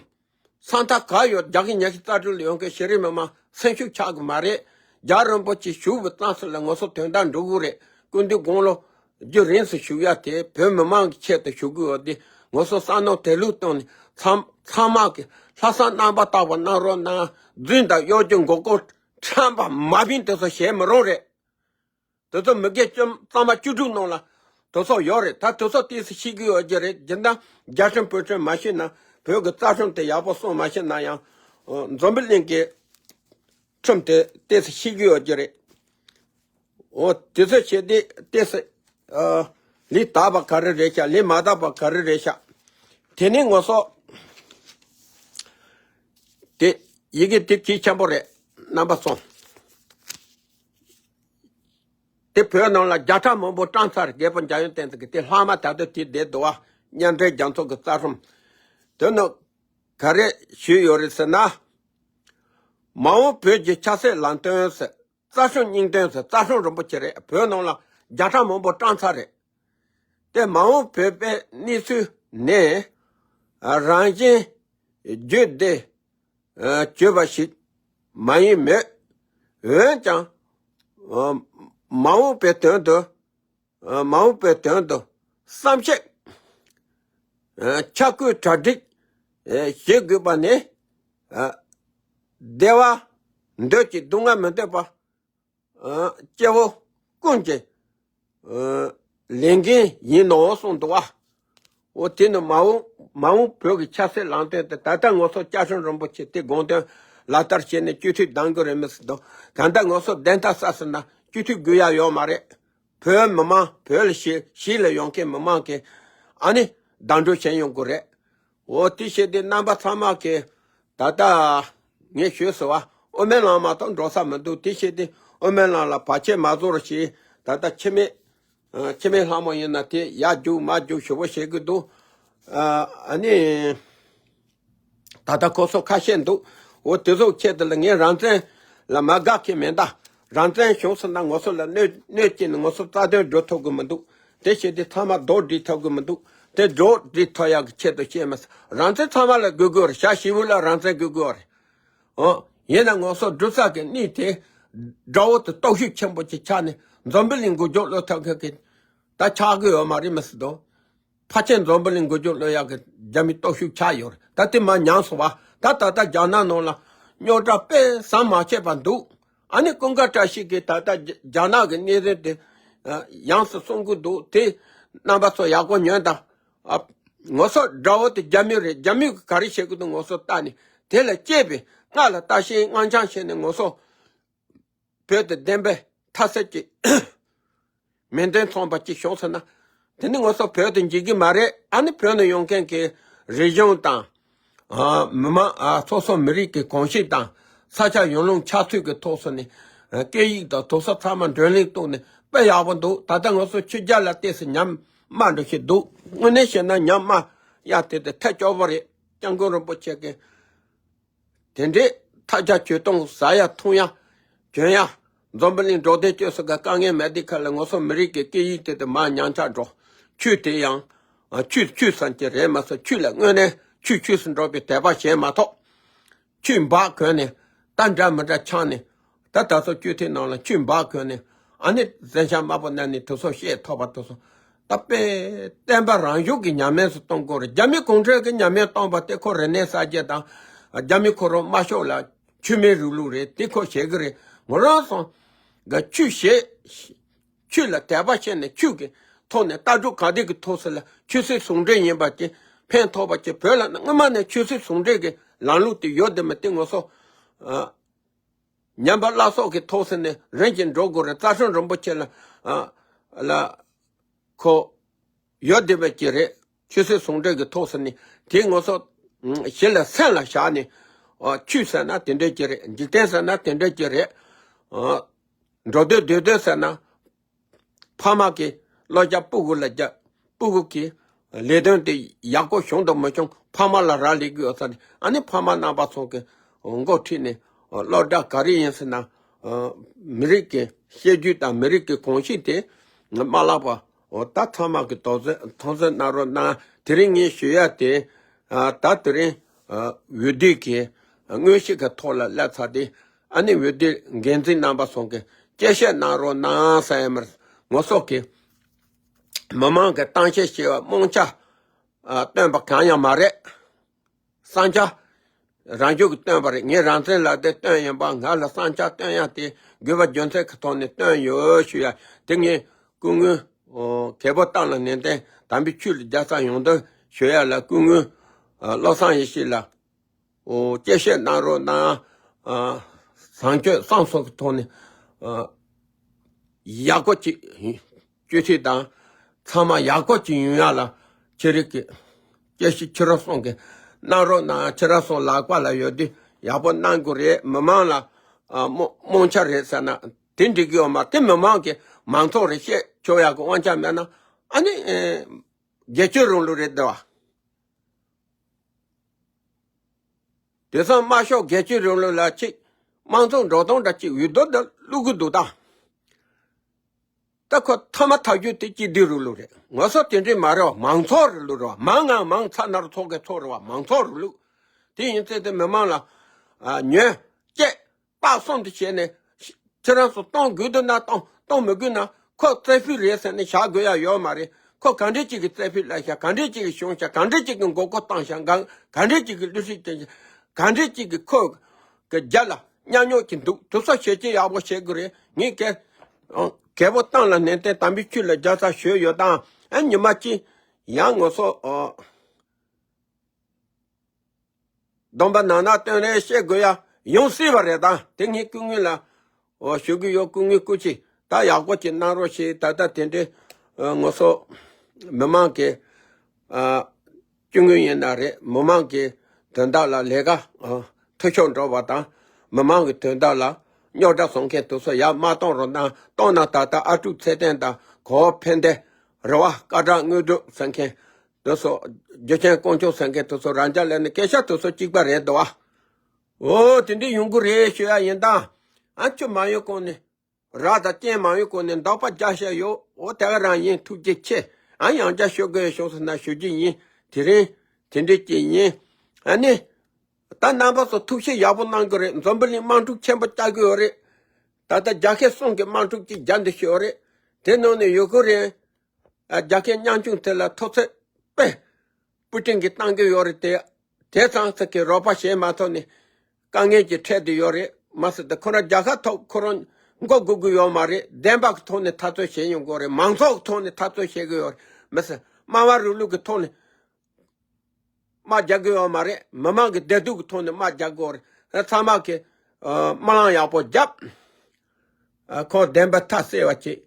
ས་མཐའ་ག་ཡོད་རྒྱ་གི་ཉག་གི་རྩ་ཁྲིམས་ལ་ཡོང་མཁན་གཞི་རིམ་མི་མང་སེམས་ཤུགས་ཆག་གི་མ་རེད། རྒྱལ་བ་རིན་པོ་ཆེ་བཞུགས་པའི་མཚམས་སུ་ལ་ང་ཚོ་དོན་དག་འགྲོ་གི་རེད། སྐུ་མདུན་དགུང་ལོ་རྒྱུན་རིང་སུ་བཞུགས་ཡ་དེ་བོད་མི་མང་གི་ཆེད་དུ་བཞུགས་གི་ཡོད་དེ། ང་ཚོ་བསམ་མནོ་དེ་ལུགས་བཏང་ནས་ཚང་ཚང་མ་གི་ལྷག་བསམ་རྣམ་པར་དག་པ་གནང་རོགས་གནང་། རྫུན་དང་གཡོ་སྒྱུ་མགོ་སྐོར་ཁྲམ་པ་མ་བིན་དེ་ཚོ་བྱེད་མི་རུང་རེད། དེ་ཚོ་མི་སྒེར་བཅོམ་གཙང་མ་བཅུ་དྲུག་ནང་ལ་དེ་ཚོ་ཡོད་རེད། ད་དེ་ཚོ་ཏོག་ཙམ་ཤེས་ཀྱི་ཡོད་ཀྱི་རེད། སྤྱིར་བཏང་རྒྱ་ཁྲིམས་བོད་ཁྲིམས་མ་ཤེས་ན། བོད་ཀྱི་རྩ་ཁྲིམས་དེ་ཡག་པོ་སྲུང་མ་ཤེས་ན་ཡང་། འཛམ་བུ་གླིང་གི་ཁྲིམས་དེ་ཏོག་ཙམ་ཤེས་ཀྱི་ཡོད་ཀྱི་རེད། འོ་དེ་ཚོ་བྱས་ཏེ་ཏོག་ཙམ་ལས་དག་པ་ག་རེ་རེད་ཤག་ལས་མ་དག་པ་ག་རེ་རེད་ཤག་དེ་ནས་ང་ཚོ་དེ་ཡི་གེ་དེ་གལ་ཆེན་པོ་རེད། རྣམ་པ་ཚོ། དེ་བོད་ནང་ལ་བརྒྱ་ཕྲག་མང་པོ་བཀྲམ་ཚར། རྒད་པོ་འཇམ་དབྱངས་བསྟན་འཛིན་གྱིས་དེ་ལྷག་མ་ད་ལྟ་དེ་བསྡད་འདུག་བ། མཉམ་འབྲེལ་རྒྱལ་ཚོགས་ཀྱི་རྩ་ཁྲིམས་དེ་ནང་ག་རེ་ཞུས་ཡོད་རེད་ཟེར་ན། མ་འོངས་བོད་ཀྱི་ཆབ་སྲིད་ལམ་སྟོན་ཟེར། རྩ་ཁྲིམས་སྙིང་དོན་ཟེར། རྩ་ཁྲིམས་རིན་པོ་ཆེ་རེད། བོད་ནང་ལ་བརྒྱ་ཕྲག་མང་པོ་བཀྲམ་ཚར་རེད། དེ་མ་འོངས་བོད་པའི་གནས་ཚུལ་ནི་རང་བཞིན་བརྗོད་བདེ་བརྗོད་པ་ཞིག་མ་ཡིན་མོད། འོན་ཀྱང་མ་འོངས་པའི་དོན་དུ་མ་འོངས་པའི་དོན་དུ་བསམ་ཤེས་ཆ་བགོས་གྲ་སྒྲིག་བྱེད་དགོས་པ་ནི་བདེ་བ་འདོད་ཀྱི་སྡུག་བསྔལ་མི་འདོད་པ། སྐྱེ་བོ་ཀུན་གྱི་ལས་འགན་ཡིན་ནོ་གསུངས་འདུག་བ། འོ་དེ་ནི་མ་འོངས་མ་འོངས་བོད་ཀྱི་ཆབ་སྲིད་ལམ་སྟོན་དེ། ད་ལྟ་ང་ཚོ་བཅའ་ཁྲིམས་རིན་པོ་ཆེ་དེ་དགོངས་དོན་ལག་བསྟར་བྱས་ནས་སྤྱི་འཐུས་གདམ་དགོས་རེད་མི་སྲིད་དོ། གང་ལྟར་ང་ཚོ་བདེན་མཐའ་གསལ་ཟེར་ན་སྤྱི་འཐུས་དགོས་ཡ་ཡོད་མ་རེད། བོད་མི་མང་བོད་ལ་གཞིས་གཞིས་ལ་ཡོང་མཁན་མི་མང་གིས་ཨ་ནི་གདམ་འགྲོ་བྱས་ཡོང་དགོས་རེད། འོ་དེ་བྱས་ཏེ་རྣམ་པ་ཚང་མ་གིས་ད་ལྟ་ངས་ཞུས་སོང་བ། དབུ་མའི་ལམ་མ་གཏོགས་འགྲོ་ས་མི་འདུག་དེ་བྱས་ཏེ་དབུ་མའི་ལམ་ལ་བར་ཆད་མ་བཟོ་རོགས་ཞེས། ད་ལྟ་འཆི་མེད་འཆི་མེད་ལྷ་མོ་ཡིན་ན་དེ་ཡར་རྒྱུག་མར་རྒྱུག་ཞེ་པོ་བྱེད་ཀྱི་འདུག་ཨ་ནི། ད་ལྟ་ཁོ་ཚོ་ཁ་ཤས་འདུག་འོ་དེ་ཚོ་ཆེད་དུ་ལ་ངས་རང་བཙན་ལ་མ་དགའ་མཁན་མེད་ད། རང་བཙན་བྱུང་སོང་ན་ང་ཚོ་ལ་གནོད་གནོད་སྐྱེལ་ནས་ང་ཚོ་རྩ་དོན་སྒྲུབ་ཐུབ་ཀྱི་མི་འདུག་དེ་བྱས་ཏེ་ཚང་མ་རྡོག་སྒྲིལ་ཐུབ་ཀྱི་མི་འདུག་དེ་རྡོག་སྒྲིལ་ཐུབ་ཡག་གི་ཆེད་དུ་བཤད་མ་ཟད། རང་བཙན་ཚང་མ་ལ་དགོས་དགོས་རེད། བྱ་བྱིའུ་ལ་རང་བཙན་དགོས་དགོས་རེད། འོ། ཡིན་ན་ང་ཚོ་སྒྲུབ་ས་གི་གནས་དེ་དགྲ་བོ་དེ་སྟོབས་ཤུགས་ཆེན་པོ་ཅིག་ཆགས་ནས་འཛམ་བུ་གླིང་འགུལ་སྐྱོད་སློང་ཐུབ་མཁན་གྱི་ད་ཆགས་ཀྱི་ཡོད་མ་རེད་མི་སྲིད་དོ། ཕལ་ཆེར་འཛམ་བུ་གླིང་འགུལ་སྐྱོད་སློང་ཡག་གི་རྒྱ་མི་སྟོབས་ཤུགས་ཆགས་ཡོད་རེད། ད་དེ་མར་ཉམས་སོང་བ། ད་ད་ལྟ་རྒྱ་ནག་ནང་ལ་རྙོག་དྲ་དཔེ་ཟམ་མ་ཆད་པ་འདུག་ཨ་ནི་ཀུན་དགའ་བཀྲ་ཤིས་ཀྱིས་ད་ལྟ་རྒྱ་ནག་གི་གནས་ཚུལ་དེ་ཡོངས་སུ་གསུང་གི་འདུག་དེ་རྣམ་པ་ཚོ་ཡག་པོ་ཉོན་དང་། ཨ། ངོ་སོ་དགྲ་བོ་དེ་རྒྱ་མི་རེད། རྒྱ་མི་གིས་ག་རེ་བྱེད་ཀྱི་འདུག་ངོ་སོ་ལྟ་ནས་དེ་ལ་དཔྱད་པས་སྔགས་ལ་བལྟ་ཞིང་སྔགས་འཆང་བྱས་ནས་ངོ་སོ་བོད་དུ་བདེན་པའི་མཐའ་གསལ་གྱི་མེ་འདུན་མཚོན་པ་ཅིག་བྱུང་ཟེར་ན། དེ་ནི་ངོ་སོ་བོད་དུ་འཇིག་གི་མ་རེད། ཨ་ནི་བོད་ནས་ཡོང་མཁན་གྱི་རིག་གཞུང་དང་། ཨ། མི་མང་། ཨ། སོ་སོ་མི་རིགས་ཀྱི་གོམས་གཤིས་དང་ས་ཆ་ཡུལ་ལུང་ཆགས་ཚུལ་གྱི་ཐོག་སུ་ནི། ཨ། སྐད་ཡིག་དང་དུམ་བུ་ཚང་མ་བགྲོ་གླེང་གཏོང་ནས་དཔེ་ཡག་པོ་འདུག་ད་ལྟ་ང་ཚོ་ཕྱི་རྒྱལ་ལ་བལྟས་སུ་ཉམས་དམའ་འགྲོ་ཞིག་འདུག་དངོས་གནས་བཤད་ན་ཉམས་དམའ་ཡ་དེ་དེ་ཐལ་སྐྱོ་པོ་རེད། སྐྱབས་མགོན་རིན་པོ་ཆེ་གིས་དེ་འདྲའི་ཐབས་ཆག་བྱོས་གཏོང་ཟ་ཡ་འཐུང་ཡ་གྱོན་ཡ། འཛམ་བུ་གླིང་འགྲོ་དོན་བཅོས་སུ་ག་དཀའ་ངལ་མེད་དེ་ཁ་ལ་ངོ་སོ་མི་རིགས་ཀྱི་སྐད་ཡིག་དེ་དེ་མར་ཉམས་ཆག་འགྲོ། ཆོས་དེ་ཡང་། ཨ། ཆོས་ཆོས་ཟེར་གྱི་རེད་མ་ཟད་ཆོས་ལ་དངོས་གནས་ཆོས་ཆོས་སུ་འགྲོ་བའི་དད་པ་བྱེད་མ་ཐོག་ཆོས་འབག་གོན་ནས་ད་འདྲ་མི་འདྲ་འཆང་ནས། ད་ད་སོ་སྐྱོ་ཐེངས་ནང་ལ་ཆོས་འབག་གོན་ནས་ཨ་ནི་གཟན་ཤམ་དམར་པོ་མནན་ནས་དེ་ཚོ་བཤད་ཐོབ་པ་དེ་ཚོ་ད་དཔེ་བསྟན་པ་རང་ཤུགས་ཀྱིས་ཉམས་ལེན་སུ་གཏོང་དགོས་རེད། རྒྱ་མི་གུང་ཁྲན་གྱིས་ཉམས་ལེན་གཏོང་པ་དེ་ཁོ་རིག་གནས་གསར་བརྗེ་དང་རྒྱ་མི་ཁོ་རང་དམར་ཤོག་ལ་ཆོས་མེད་རིང་ལུགས་རེད། དེ་ཁོ་བྱེད་གི་རེད། ང་རང་ཚོ་གི་ཆོས་བྱེད། ཆོས་ལ་དད་པ་བྱས་ནས་ཆོས་ཀྱི་ཐོག་ནས་ལྟ་གྲུབ་ག་དེ་གི་ཐོག་སུ་ལ་ཆོས་སྲིད་ཟུང་འབྲེལ་ཡིན་པ་ཅིག་ཕན་ཐོགས་པ་ཅིག་བོད་ལ་སྔོན་མ་ནས་ཆོས་སྲིད་ཟུང་འབྲེལ་གྱི་ལམ་ལུགས་དེ་ཡོད་དེ་མི་དེ་ངོ་སོ། ཨ། ཉམས་པ་བླ་སྲོག་གི་ཐོག་སུ་ནས་རིམ་གྱིས་འགྲོ་དགོས་རེད། རྩ་ཁྲིམས་རིན་པོ་ཆེ་ལ། ཨ། ལ་ཁོ་ཡོད་བསྡད་པ་ཅིག་རེད། ཆོས་སྲིད་ཟུང་འབྲེལ་གྱི་ཐོག་སུ་ནས་དེ་ངོ་སོ་ཞི་ལ་སེམས་ལ་བཞག་ནས། ཨ། ཆོས་ཟེར་ན་དེ་འདྲ་ཅིག་རེད། འཇིག་རྟེན་ཟེར་ན་དེ་འདྲ་ཅིག་རེད། ཨ། འགྲོ་དོན་སྡོད་དོན་ཟེར་ན། ཕ་མ་གིས་བློ་རྒྱ་སྤུ་གུ་ལ་རྒྱ། སྤུ་གུ་གི་ལས་དོན་དེ་ཡག་པོ་བྱུང་དང་མ་བྱུང་ཕ་མ་ལ་རག་ལས་ཀྱི་ཡོད་ས་རེད། ཨ་ནི་ཕ་མ་རྣམ་པ་ཚོ་གི་འགོ་ཁྲིད་ནས་སློབ་གྲྭ་ག་རེ་ཡིན་ཟེར་ན། མི་རིགས་ཀྱི་ཤེས་རྒྱུད་དང་མི་རིགས་ཀྱི་གོམས་གཤིས་དེ་མ་བརླག་པ། ད་ཚང་མ་གི་དོགས་ཟོན་ཐོག་ཟོན་གནང་རོགས་གནང་། དེ་རིང་ངས་ཞུ་ཡ་དེ། ད་དེ་རིང་འོས་བསྡུ་གི་དངོས་གཞི་གི་ཐོག་ལ་སླེབས་ཚར་ཏེ། ཨ་ནི་འོས་བསྡུ་འགན་འཛིན་རྣམ་པ་ཚོ་གིས་དཔྱད་ཞིབ་གནང་རོགས་གནང་ཟེར་ཡ་མར་ངོ་སོ་གི་མི་མང་གི་གཏམ་བཤད་བྱས་པ་རྨོངས་ཆ་ཨ་སྟོན་པ་གང་ཡང་མ་རེད། བསམ་འཆར་རང་རྒྱུད་ཀྱིས་བཏོན་པ་རེད། ངས་རང་བཙན་ལག་དེབ་བཏོན་ཡིན་པ། ང་ལ་བསམ་འཆར་བཏོན་ཡ་དེ་དགོས་པ་རྒྱུ་མཚན་གྱི་ཐོག་ནས་བཏོན་ཡོད་ཞུ་ཡ་དེ། ངས་སྐུ་ངོ་ཨོ་རྒྱལ་པོ་སྟག་ལྷ་ནན་ཏན་དམ་པའི་ཆོས་ལ་རྒྱལ་ས་ཡོང་དོན་ཞུ་ཡ་ལ་སྐུ་ངོ་ཨ་བློ་བཟང་ཡེ་ཤེས་ལ་ཨོ་དཔྱད་བཤད་གནང་རོགས་གནང་། ཨ་བཟང་སྤྱོད་བསམ་སོགས་ཀྱི་ཐོག་ནས་ཨ་ཡག་པོ་ཅིག་སྤྱོད་ཚུལ་དང་ཚང་མ་ཡག་པོ་ཅིག་ཡོང་ཡ་ལ་ཁྱེད་རིགས་ཀྱི་དཔྱད་ཞིབ་ཁྱེད་རང་ཚོ་གིས་གནང་རོགས་གནང་། ཁྱེད་རང་ཚོ་ལག་པ་ལ་ཡོད་དུས་ཡག་པོ་གནང་དགོས་རེད། མི་མང་ལ་ཨ་རྨོངས་རྨོངས་ཆ་རེད་ཟེར་ན་དེ་འགྲིག་གི་ཡོད་མ་རེད། དེ་མི་མང་གི་མང་ཚོགས་རེད། བཤད་ཆོག་ཡག་གི་དབང་ཆ་མེད་ན་ཨ་ནི་ཨེ་སྒེར་གཅོད་རིང་ལུགས་རེད་འདུག་བ། དེང་སང་དམར་ཤོག་སྒེར་གཅོད་རིང་ལུགས་ལ་ཅིག་དམངས་གཙོ་འགྲོ་སྟངས་འདྲ་ཅིག་འོས་བསྡུ་འདི་བླུག་གི་འདུག་ད། ད་ཁོ་ཐ་མ་ཐག་གཅོད་དེ་སྤྱི་འཐུས་རིང་ལུགས་རེད། ང་ཚོ་དེ་འདྲས་མ་རེད་བ། མང་ཚོགས་རིང་ལུགས་རེད་བ། མང་ང་མང་ཚ་ནར་ཚོགས་ཀྱི་ཚོགས་རེད་བ། མང་ཚོགས་རིང་ལུགས། དེ་ཡིན་ཚེ་དེ་མི་མང་ལ་ཨ་ཉོན་སྐྱེད་དཔག་བསམ་དུ་བྱས་ནས་ཁྱེད་རང་ཚོ་གཏོང་དགོས་འདུག་ན་གཏོང་། གཏོང་མི་དགོས་ན་ཁོ་རྩེ་ཕུད་རེད་ཟེར་ནས་བཞག་དགོས་ཡ་ཡོད་མ་རེད། ཁོ་ག་འདྲས་ཅིག་གི་རྩེ་ཕུད་ལ་བཞག་ག་འདྲས་ཅིག་གི་གཞུང་བཞག་ག་འདྲས་ཅིག་གི་མགོ་སྐོར་བཏང་བཞག་ག་ག་འདྲས་ཅིག་གི་བློ་སྲིད་ཅན་བཞག་ག་འདྲས་ཅིག་གི་ཁོ་གི་རྒྱ་ལ་མཉམ་མྱོང་གི་འདུག་དེ་ཚོ་ཞེ་ཅིག་ཡག་པོ་བྱེད་དགོས་རེད། ངས་ཀྱི་རྒྱལ་པོ་སྟག་ལྷ་ནན་ཏན་དམ་པའི་ཆོས་ལ་རྒྱལ་ས་ཞུས་ཡོད་དང་། ཨ་ཉི་མ་གཅིག་ཡང་ངོ་སོ་ཨོ། སྡོམ་པ་ནང་ན་སྟོན་རེ་བཤད་དགོས་ཡ་ཡོང་སྲིད་པ་རེད། ད་དེ་ངས་སྐུ་ངོ་ལ་འོ་ཞུ་གི་ཡོད། སྐུ་ངོ་སྐུ་མཁྱེན་ད་ཡག་པོ་ཅིག་གནང་རོགས་ཞེས། ད་ལྟ་དེ་འདྲའི་ཨ་ངོ་སོ་མི་མང་གི་ཨ་སྐུ་ངོ་ཡིན་ན་རེད། མི་མང་གི་དོན་དག་ལ་ལས་ཀ་ཨ་འཐུས་ཤོར་འགྲོ་བ་དང་། མི་མང་གི་དོན་དག་ལ་རྙོག་དྲ་བཟོ་མཁན་དེ་ཚོ་ཡར་མ་གཏོང་རོགས་གནང་། གཏོང་ན་ད་ལྟ་ཨ་ཀྲུག་ཚེ་བརྟན་དང་གོ་བོ་ཕན་བདེ་རེད་བ། སྐད་གྲགས་དངོས་གྲུབ་ཟེར་མཁན་དེ་ཚོ། རྒྱུ་ཆེན་དཀོན་མཆོག་ཟེར་མཁན་དེ་ཚོ་རང་རྒྱལ་ལས་ནས་སྐད་ཆ་དེ་ཚོ་གཅིག་པ་རེད་འདུག་བ། འོ་དེ་འདྲ་ཡོང་གི་རེད་ཞུ་ཡ་ཡིན་ད། ཨ་ཁྱོད་མ་ཡོང་གོང་ནས་ར་དང་རྐྱེན་མ་ཡོང་གོང་ནས་འདག་པ་རྒྱག་བཤད་ཡོད། འོ་དེ་ག་རང་ཡིན། ཐུགས་རྗེ་ཆེ། ཨ་ཡང་བསྐྱར་ཞུ་དགོས་བྱུང་སོང་ན་ཞུ་རྒྱུ་ཡིན། དེ་རིང་དེ་འདྲ་ཅིག་ཡིན། ཨ་ནི། ད་རྣམ་པ་ཚོ་ཐུགས་ཞིབ་ཡག་པོ་གནང་གི་རེད། འཛམ་བུ་གླིང་དམག་འཁྲུག་ཆེན་པོ་རྒྱག་གི་ཡོད་རེད། ད་ལྟ་རྒྱལ་ཁབ་གསུམ་གྱི་དམག་འཁྲུག་ཅིག་རྒྱག་འདོད་ཡོད་རེད། དེ་ནང་ནས་ཡོད་གི་རེད། ཨ་རྒྱལ་ཁབ་ཉམ་ཆུང་དེ་ལ་ཐོབ་ཚོད་དཔེ་པུ་ཏིན་གྱིས་བཏང་གི་ཡོད་རེད་དེ། དེ་ཙང་ཚིག་གི་རོགས་པ་བྱེད་མ་ཐུབ་ནས་དཀའ་ངལ་གྱིས་འཕྲད་དུ་ཡོད་རེད། མ་ཟད་དེ་ཁོ་རང་རྒྱལ་ཁབ་ཐོག་ཁོ་རང་མགོ་སྒུར་གི་ཡོད་མ་རེད། བདེན་པ་གི་ཐོག་ནས་འཐབ་རྩོད་བྱེད་ཡོང་གི་ཡོད་རེད། མང་ཚོགས་ཀྱི་ཐོག་ནས་འཐབ་རྩོད་བྱེད་གི་ཡོད་རེད། མི་ཟེར་དམའ་བ་རུ་ལུགས་ཀྱི་ཐོག་ནས་དམག་རྒྱག་གི་ཡོད་མ་རེད། མི་མང་གི་བདེ་སྡུག་གི་ཐོག་ནས་དམག་རྒྱག་གི་ཡོད་རེད། ཚང་མ་གི་སྨོན་ལམ་ཡག་པོ་རྒྱབ། ཁོ་བདེན་པ་མཐའ་གསལ་བ་ཅིག་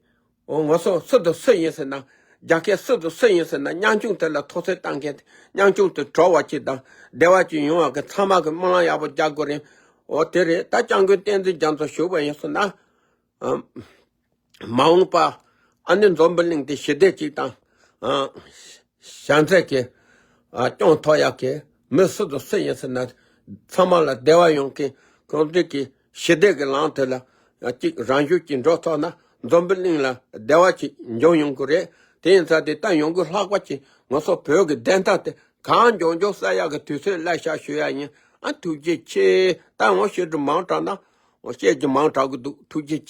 འོ་ང་ཚོ་སུ་དང་སུ་ཡིན་ཟེར་ན། རྒྱལ་ཁབ་སུ་དང་སུ་ཡིན་ཟེར་ན། ཉམ་ཆུང་དེ་ལ་ཐོག་སེ་བཏང་མཁན་དེ། ཉམ་ཆུང་དེ་གྲོགས་པ་ཅིག་དང་བདེ་བ་ཅིག་ཡོང་བ་གི་ཚང་མ་གི་སྨོན་ལམ་ཡག་པོ་རྒྱག་དགོས་རེད། འོ་དེ་རེད། ད་སྐྱབས་མགོན་བསྟན་འཛིན་རྒྱ་མཚོ་བཞུགས་པ་ཡིན་ཟེར་ན། མ་འོངས་པ་ཨ་ནི་འཛམ་བུ་གླིང་འདི་ཞི་བདེ་ཅིག་དང་བྱམས་བརྩེ་གི་སྐྱོང་ཐུབ་ཡག་གི་མི་སུ་དང་སུ་ཡིན་ཟེར་ན། ཚང་མ་ལ་བདེ་བ་ཡོང་གི། གང་ལྟར་གི་ཞི་བདེ་གི་ལམ་དེ་ལ་ཅིག་རང་ཤུགས་ཀྱིས་འགྲོ་ཐུབ་ན། འཛམ་བུ་གླིང་ལ་བདེ་བ་ཅིག་འབྱུང་ཡོང་གི་རེད། དེ་ཡིན་ཙང་དེ་ལྟ་ཡོང་གི། ལྷག་པ་ཅིག་ང་ཚོ་བོད་ཀྱི་བདེན་མཐའ་དེ་གང་མགྱོགས་མགྱོགས་གསལ་ཡག་གི་དུས་ཚོད་སླེབས་ཤག་ཞུ་ཡག་ཡིན། ཨ་ཐུགས་རྗེ་ཆེ། ད་ངོ་བཤད་རྒྱུ་མང་དྲགས་ན། ངོ་བཤད་རྒྱུ་མང་དྲགས་གི་འདུག་ཐུགས་རྗེ་ཆེ།